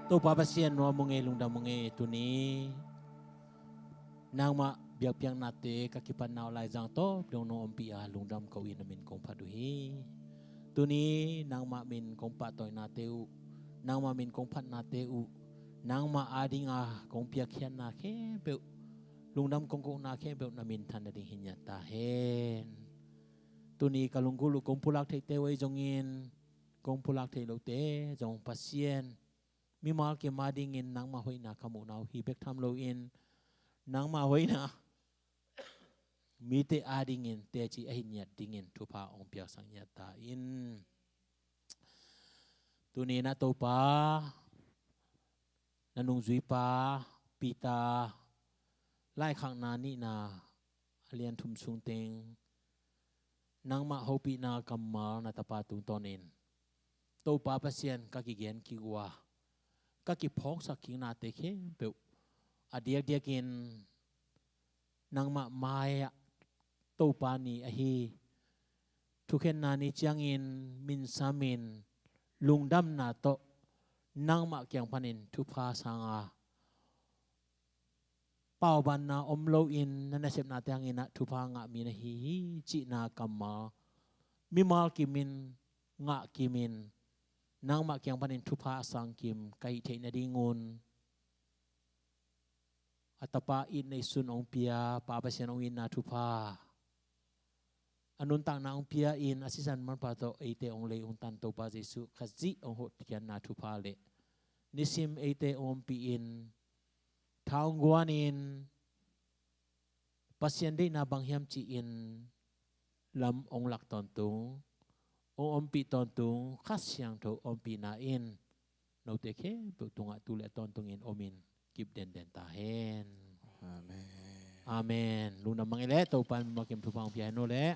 Topa Pasian, nuam ung ei, lungdam ung ei. Tuni nangmah biakpiaknate ka kipatna uh laizang tawp dong nong ompih a, lungdam ko in, na min kong phat uh hi. Tuni nangmah min kong pahtawinate uh, nangmah min kong phatnate uh, nangmah adinga kong piakkhiatna khempeuh, lungdam kong kohna khempeuh na minthan nading hi ngiat ta hen. Tuni ka lunggulh uh kong pulak theite uh ei zongin, kong pulak theih lote zong Pasian, mimal kim adingin nangmah hoihna ka muhna uh hi bek tham loin, nangmah hoihna mite adingin teci ahi ngiat dingin thupha hong piaksak ngiat ta in. Tuni na Topa, na nungzuipa Peter laikhakna nihna a lian thum sung teng, nangmah hopihna kammal na tapa tungtawnin Topa Pasian ka kigen kik uh a, ka kiphawksak kiknate khempeuh a diakdiakin nangmah mai-ah Topa ni ahi thukhenna ni ciangin minsamin lungdamna tawh nangmah kiang panin thupha sanga paubanna om loin na nasepnate hangin ah thupha ngah mi na hi hi cihna kammal mimal kimin ngah kimin nangmah kiang panin thupha a sang kim ka hih theih nadingun a tapa it neisun hong pia Pa Pasian hong itna thupha, a nuntakna hong pia in a sisan manpha tawh eite hong lei hong tan Topa Jesuh Khazih hong hotkhiatna thupha le nisim eite hong ompih in tha hong guanin Pasian deihna bang hiam ci-in lam hong lak tawntung, hong ompih tawntung Kha Siangtho ompihna in note khempeuh tungah tu le tawntungin omin kip denden ta hen. Amen. Amen. Lungdam mangin le Topa in mimal kim thupha hong pia hen aw le.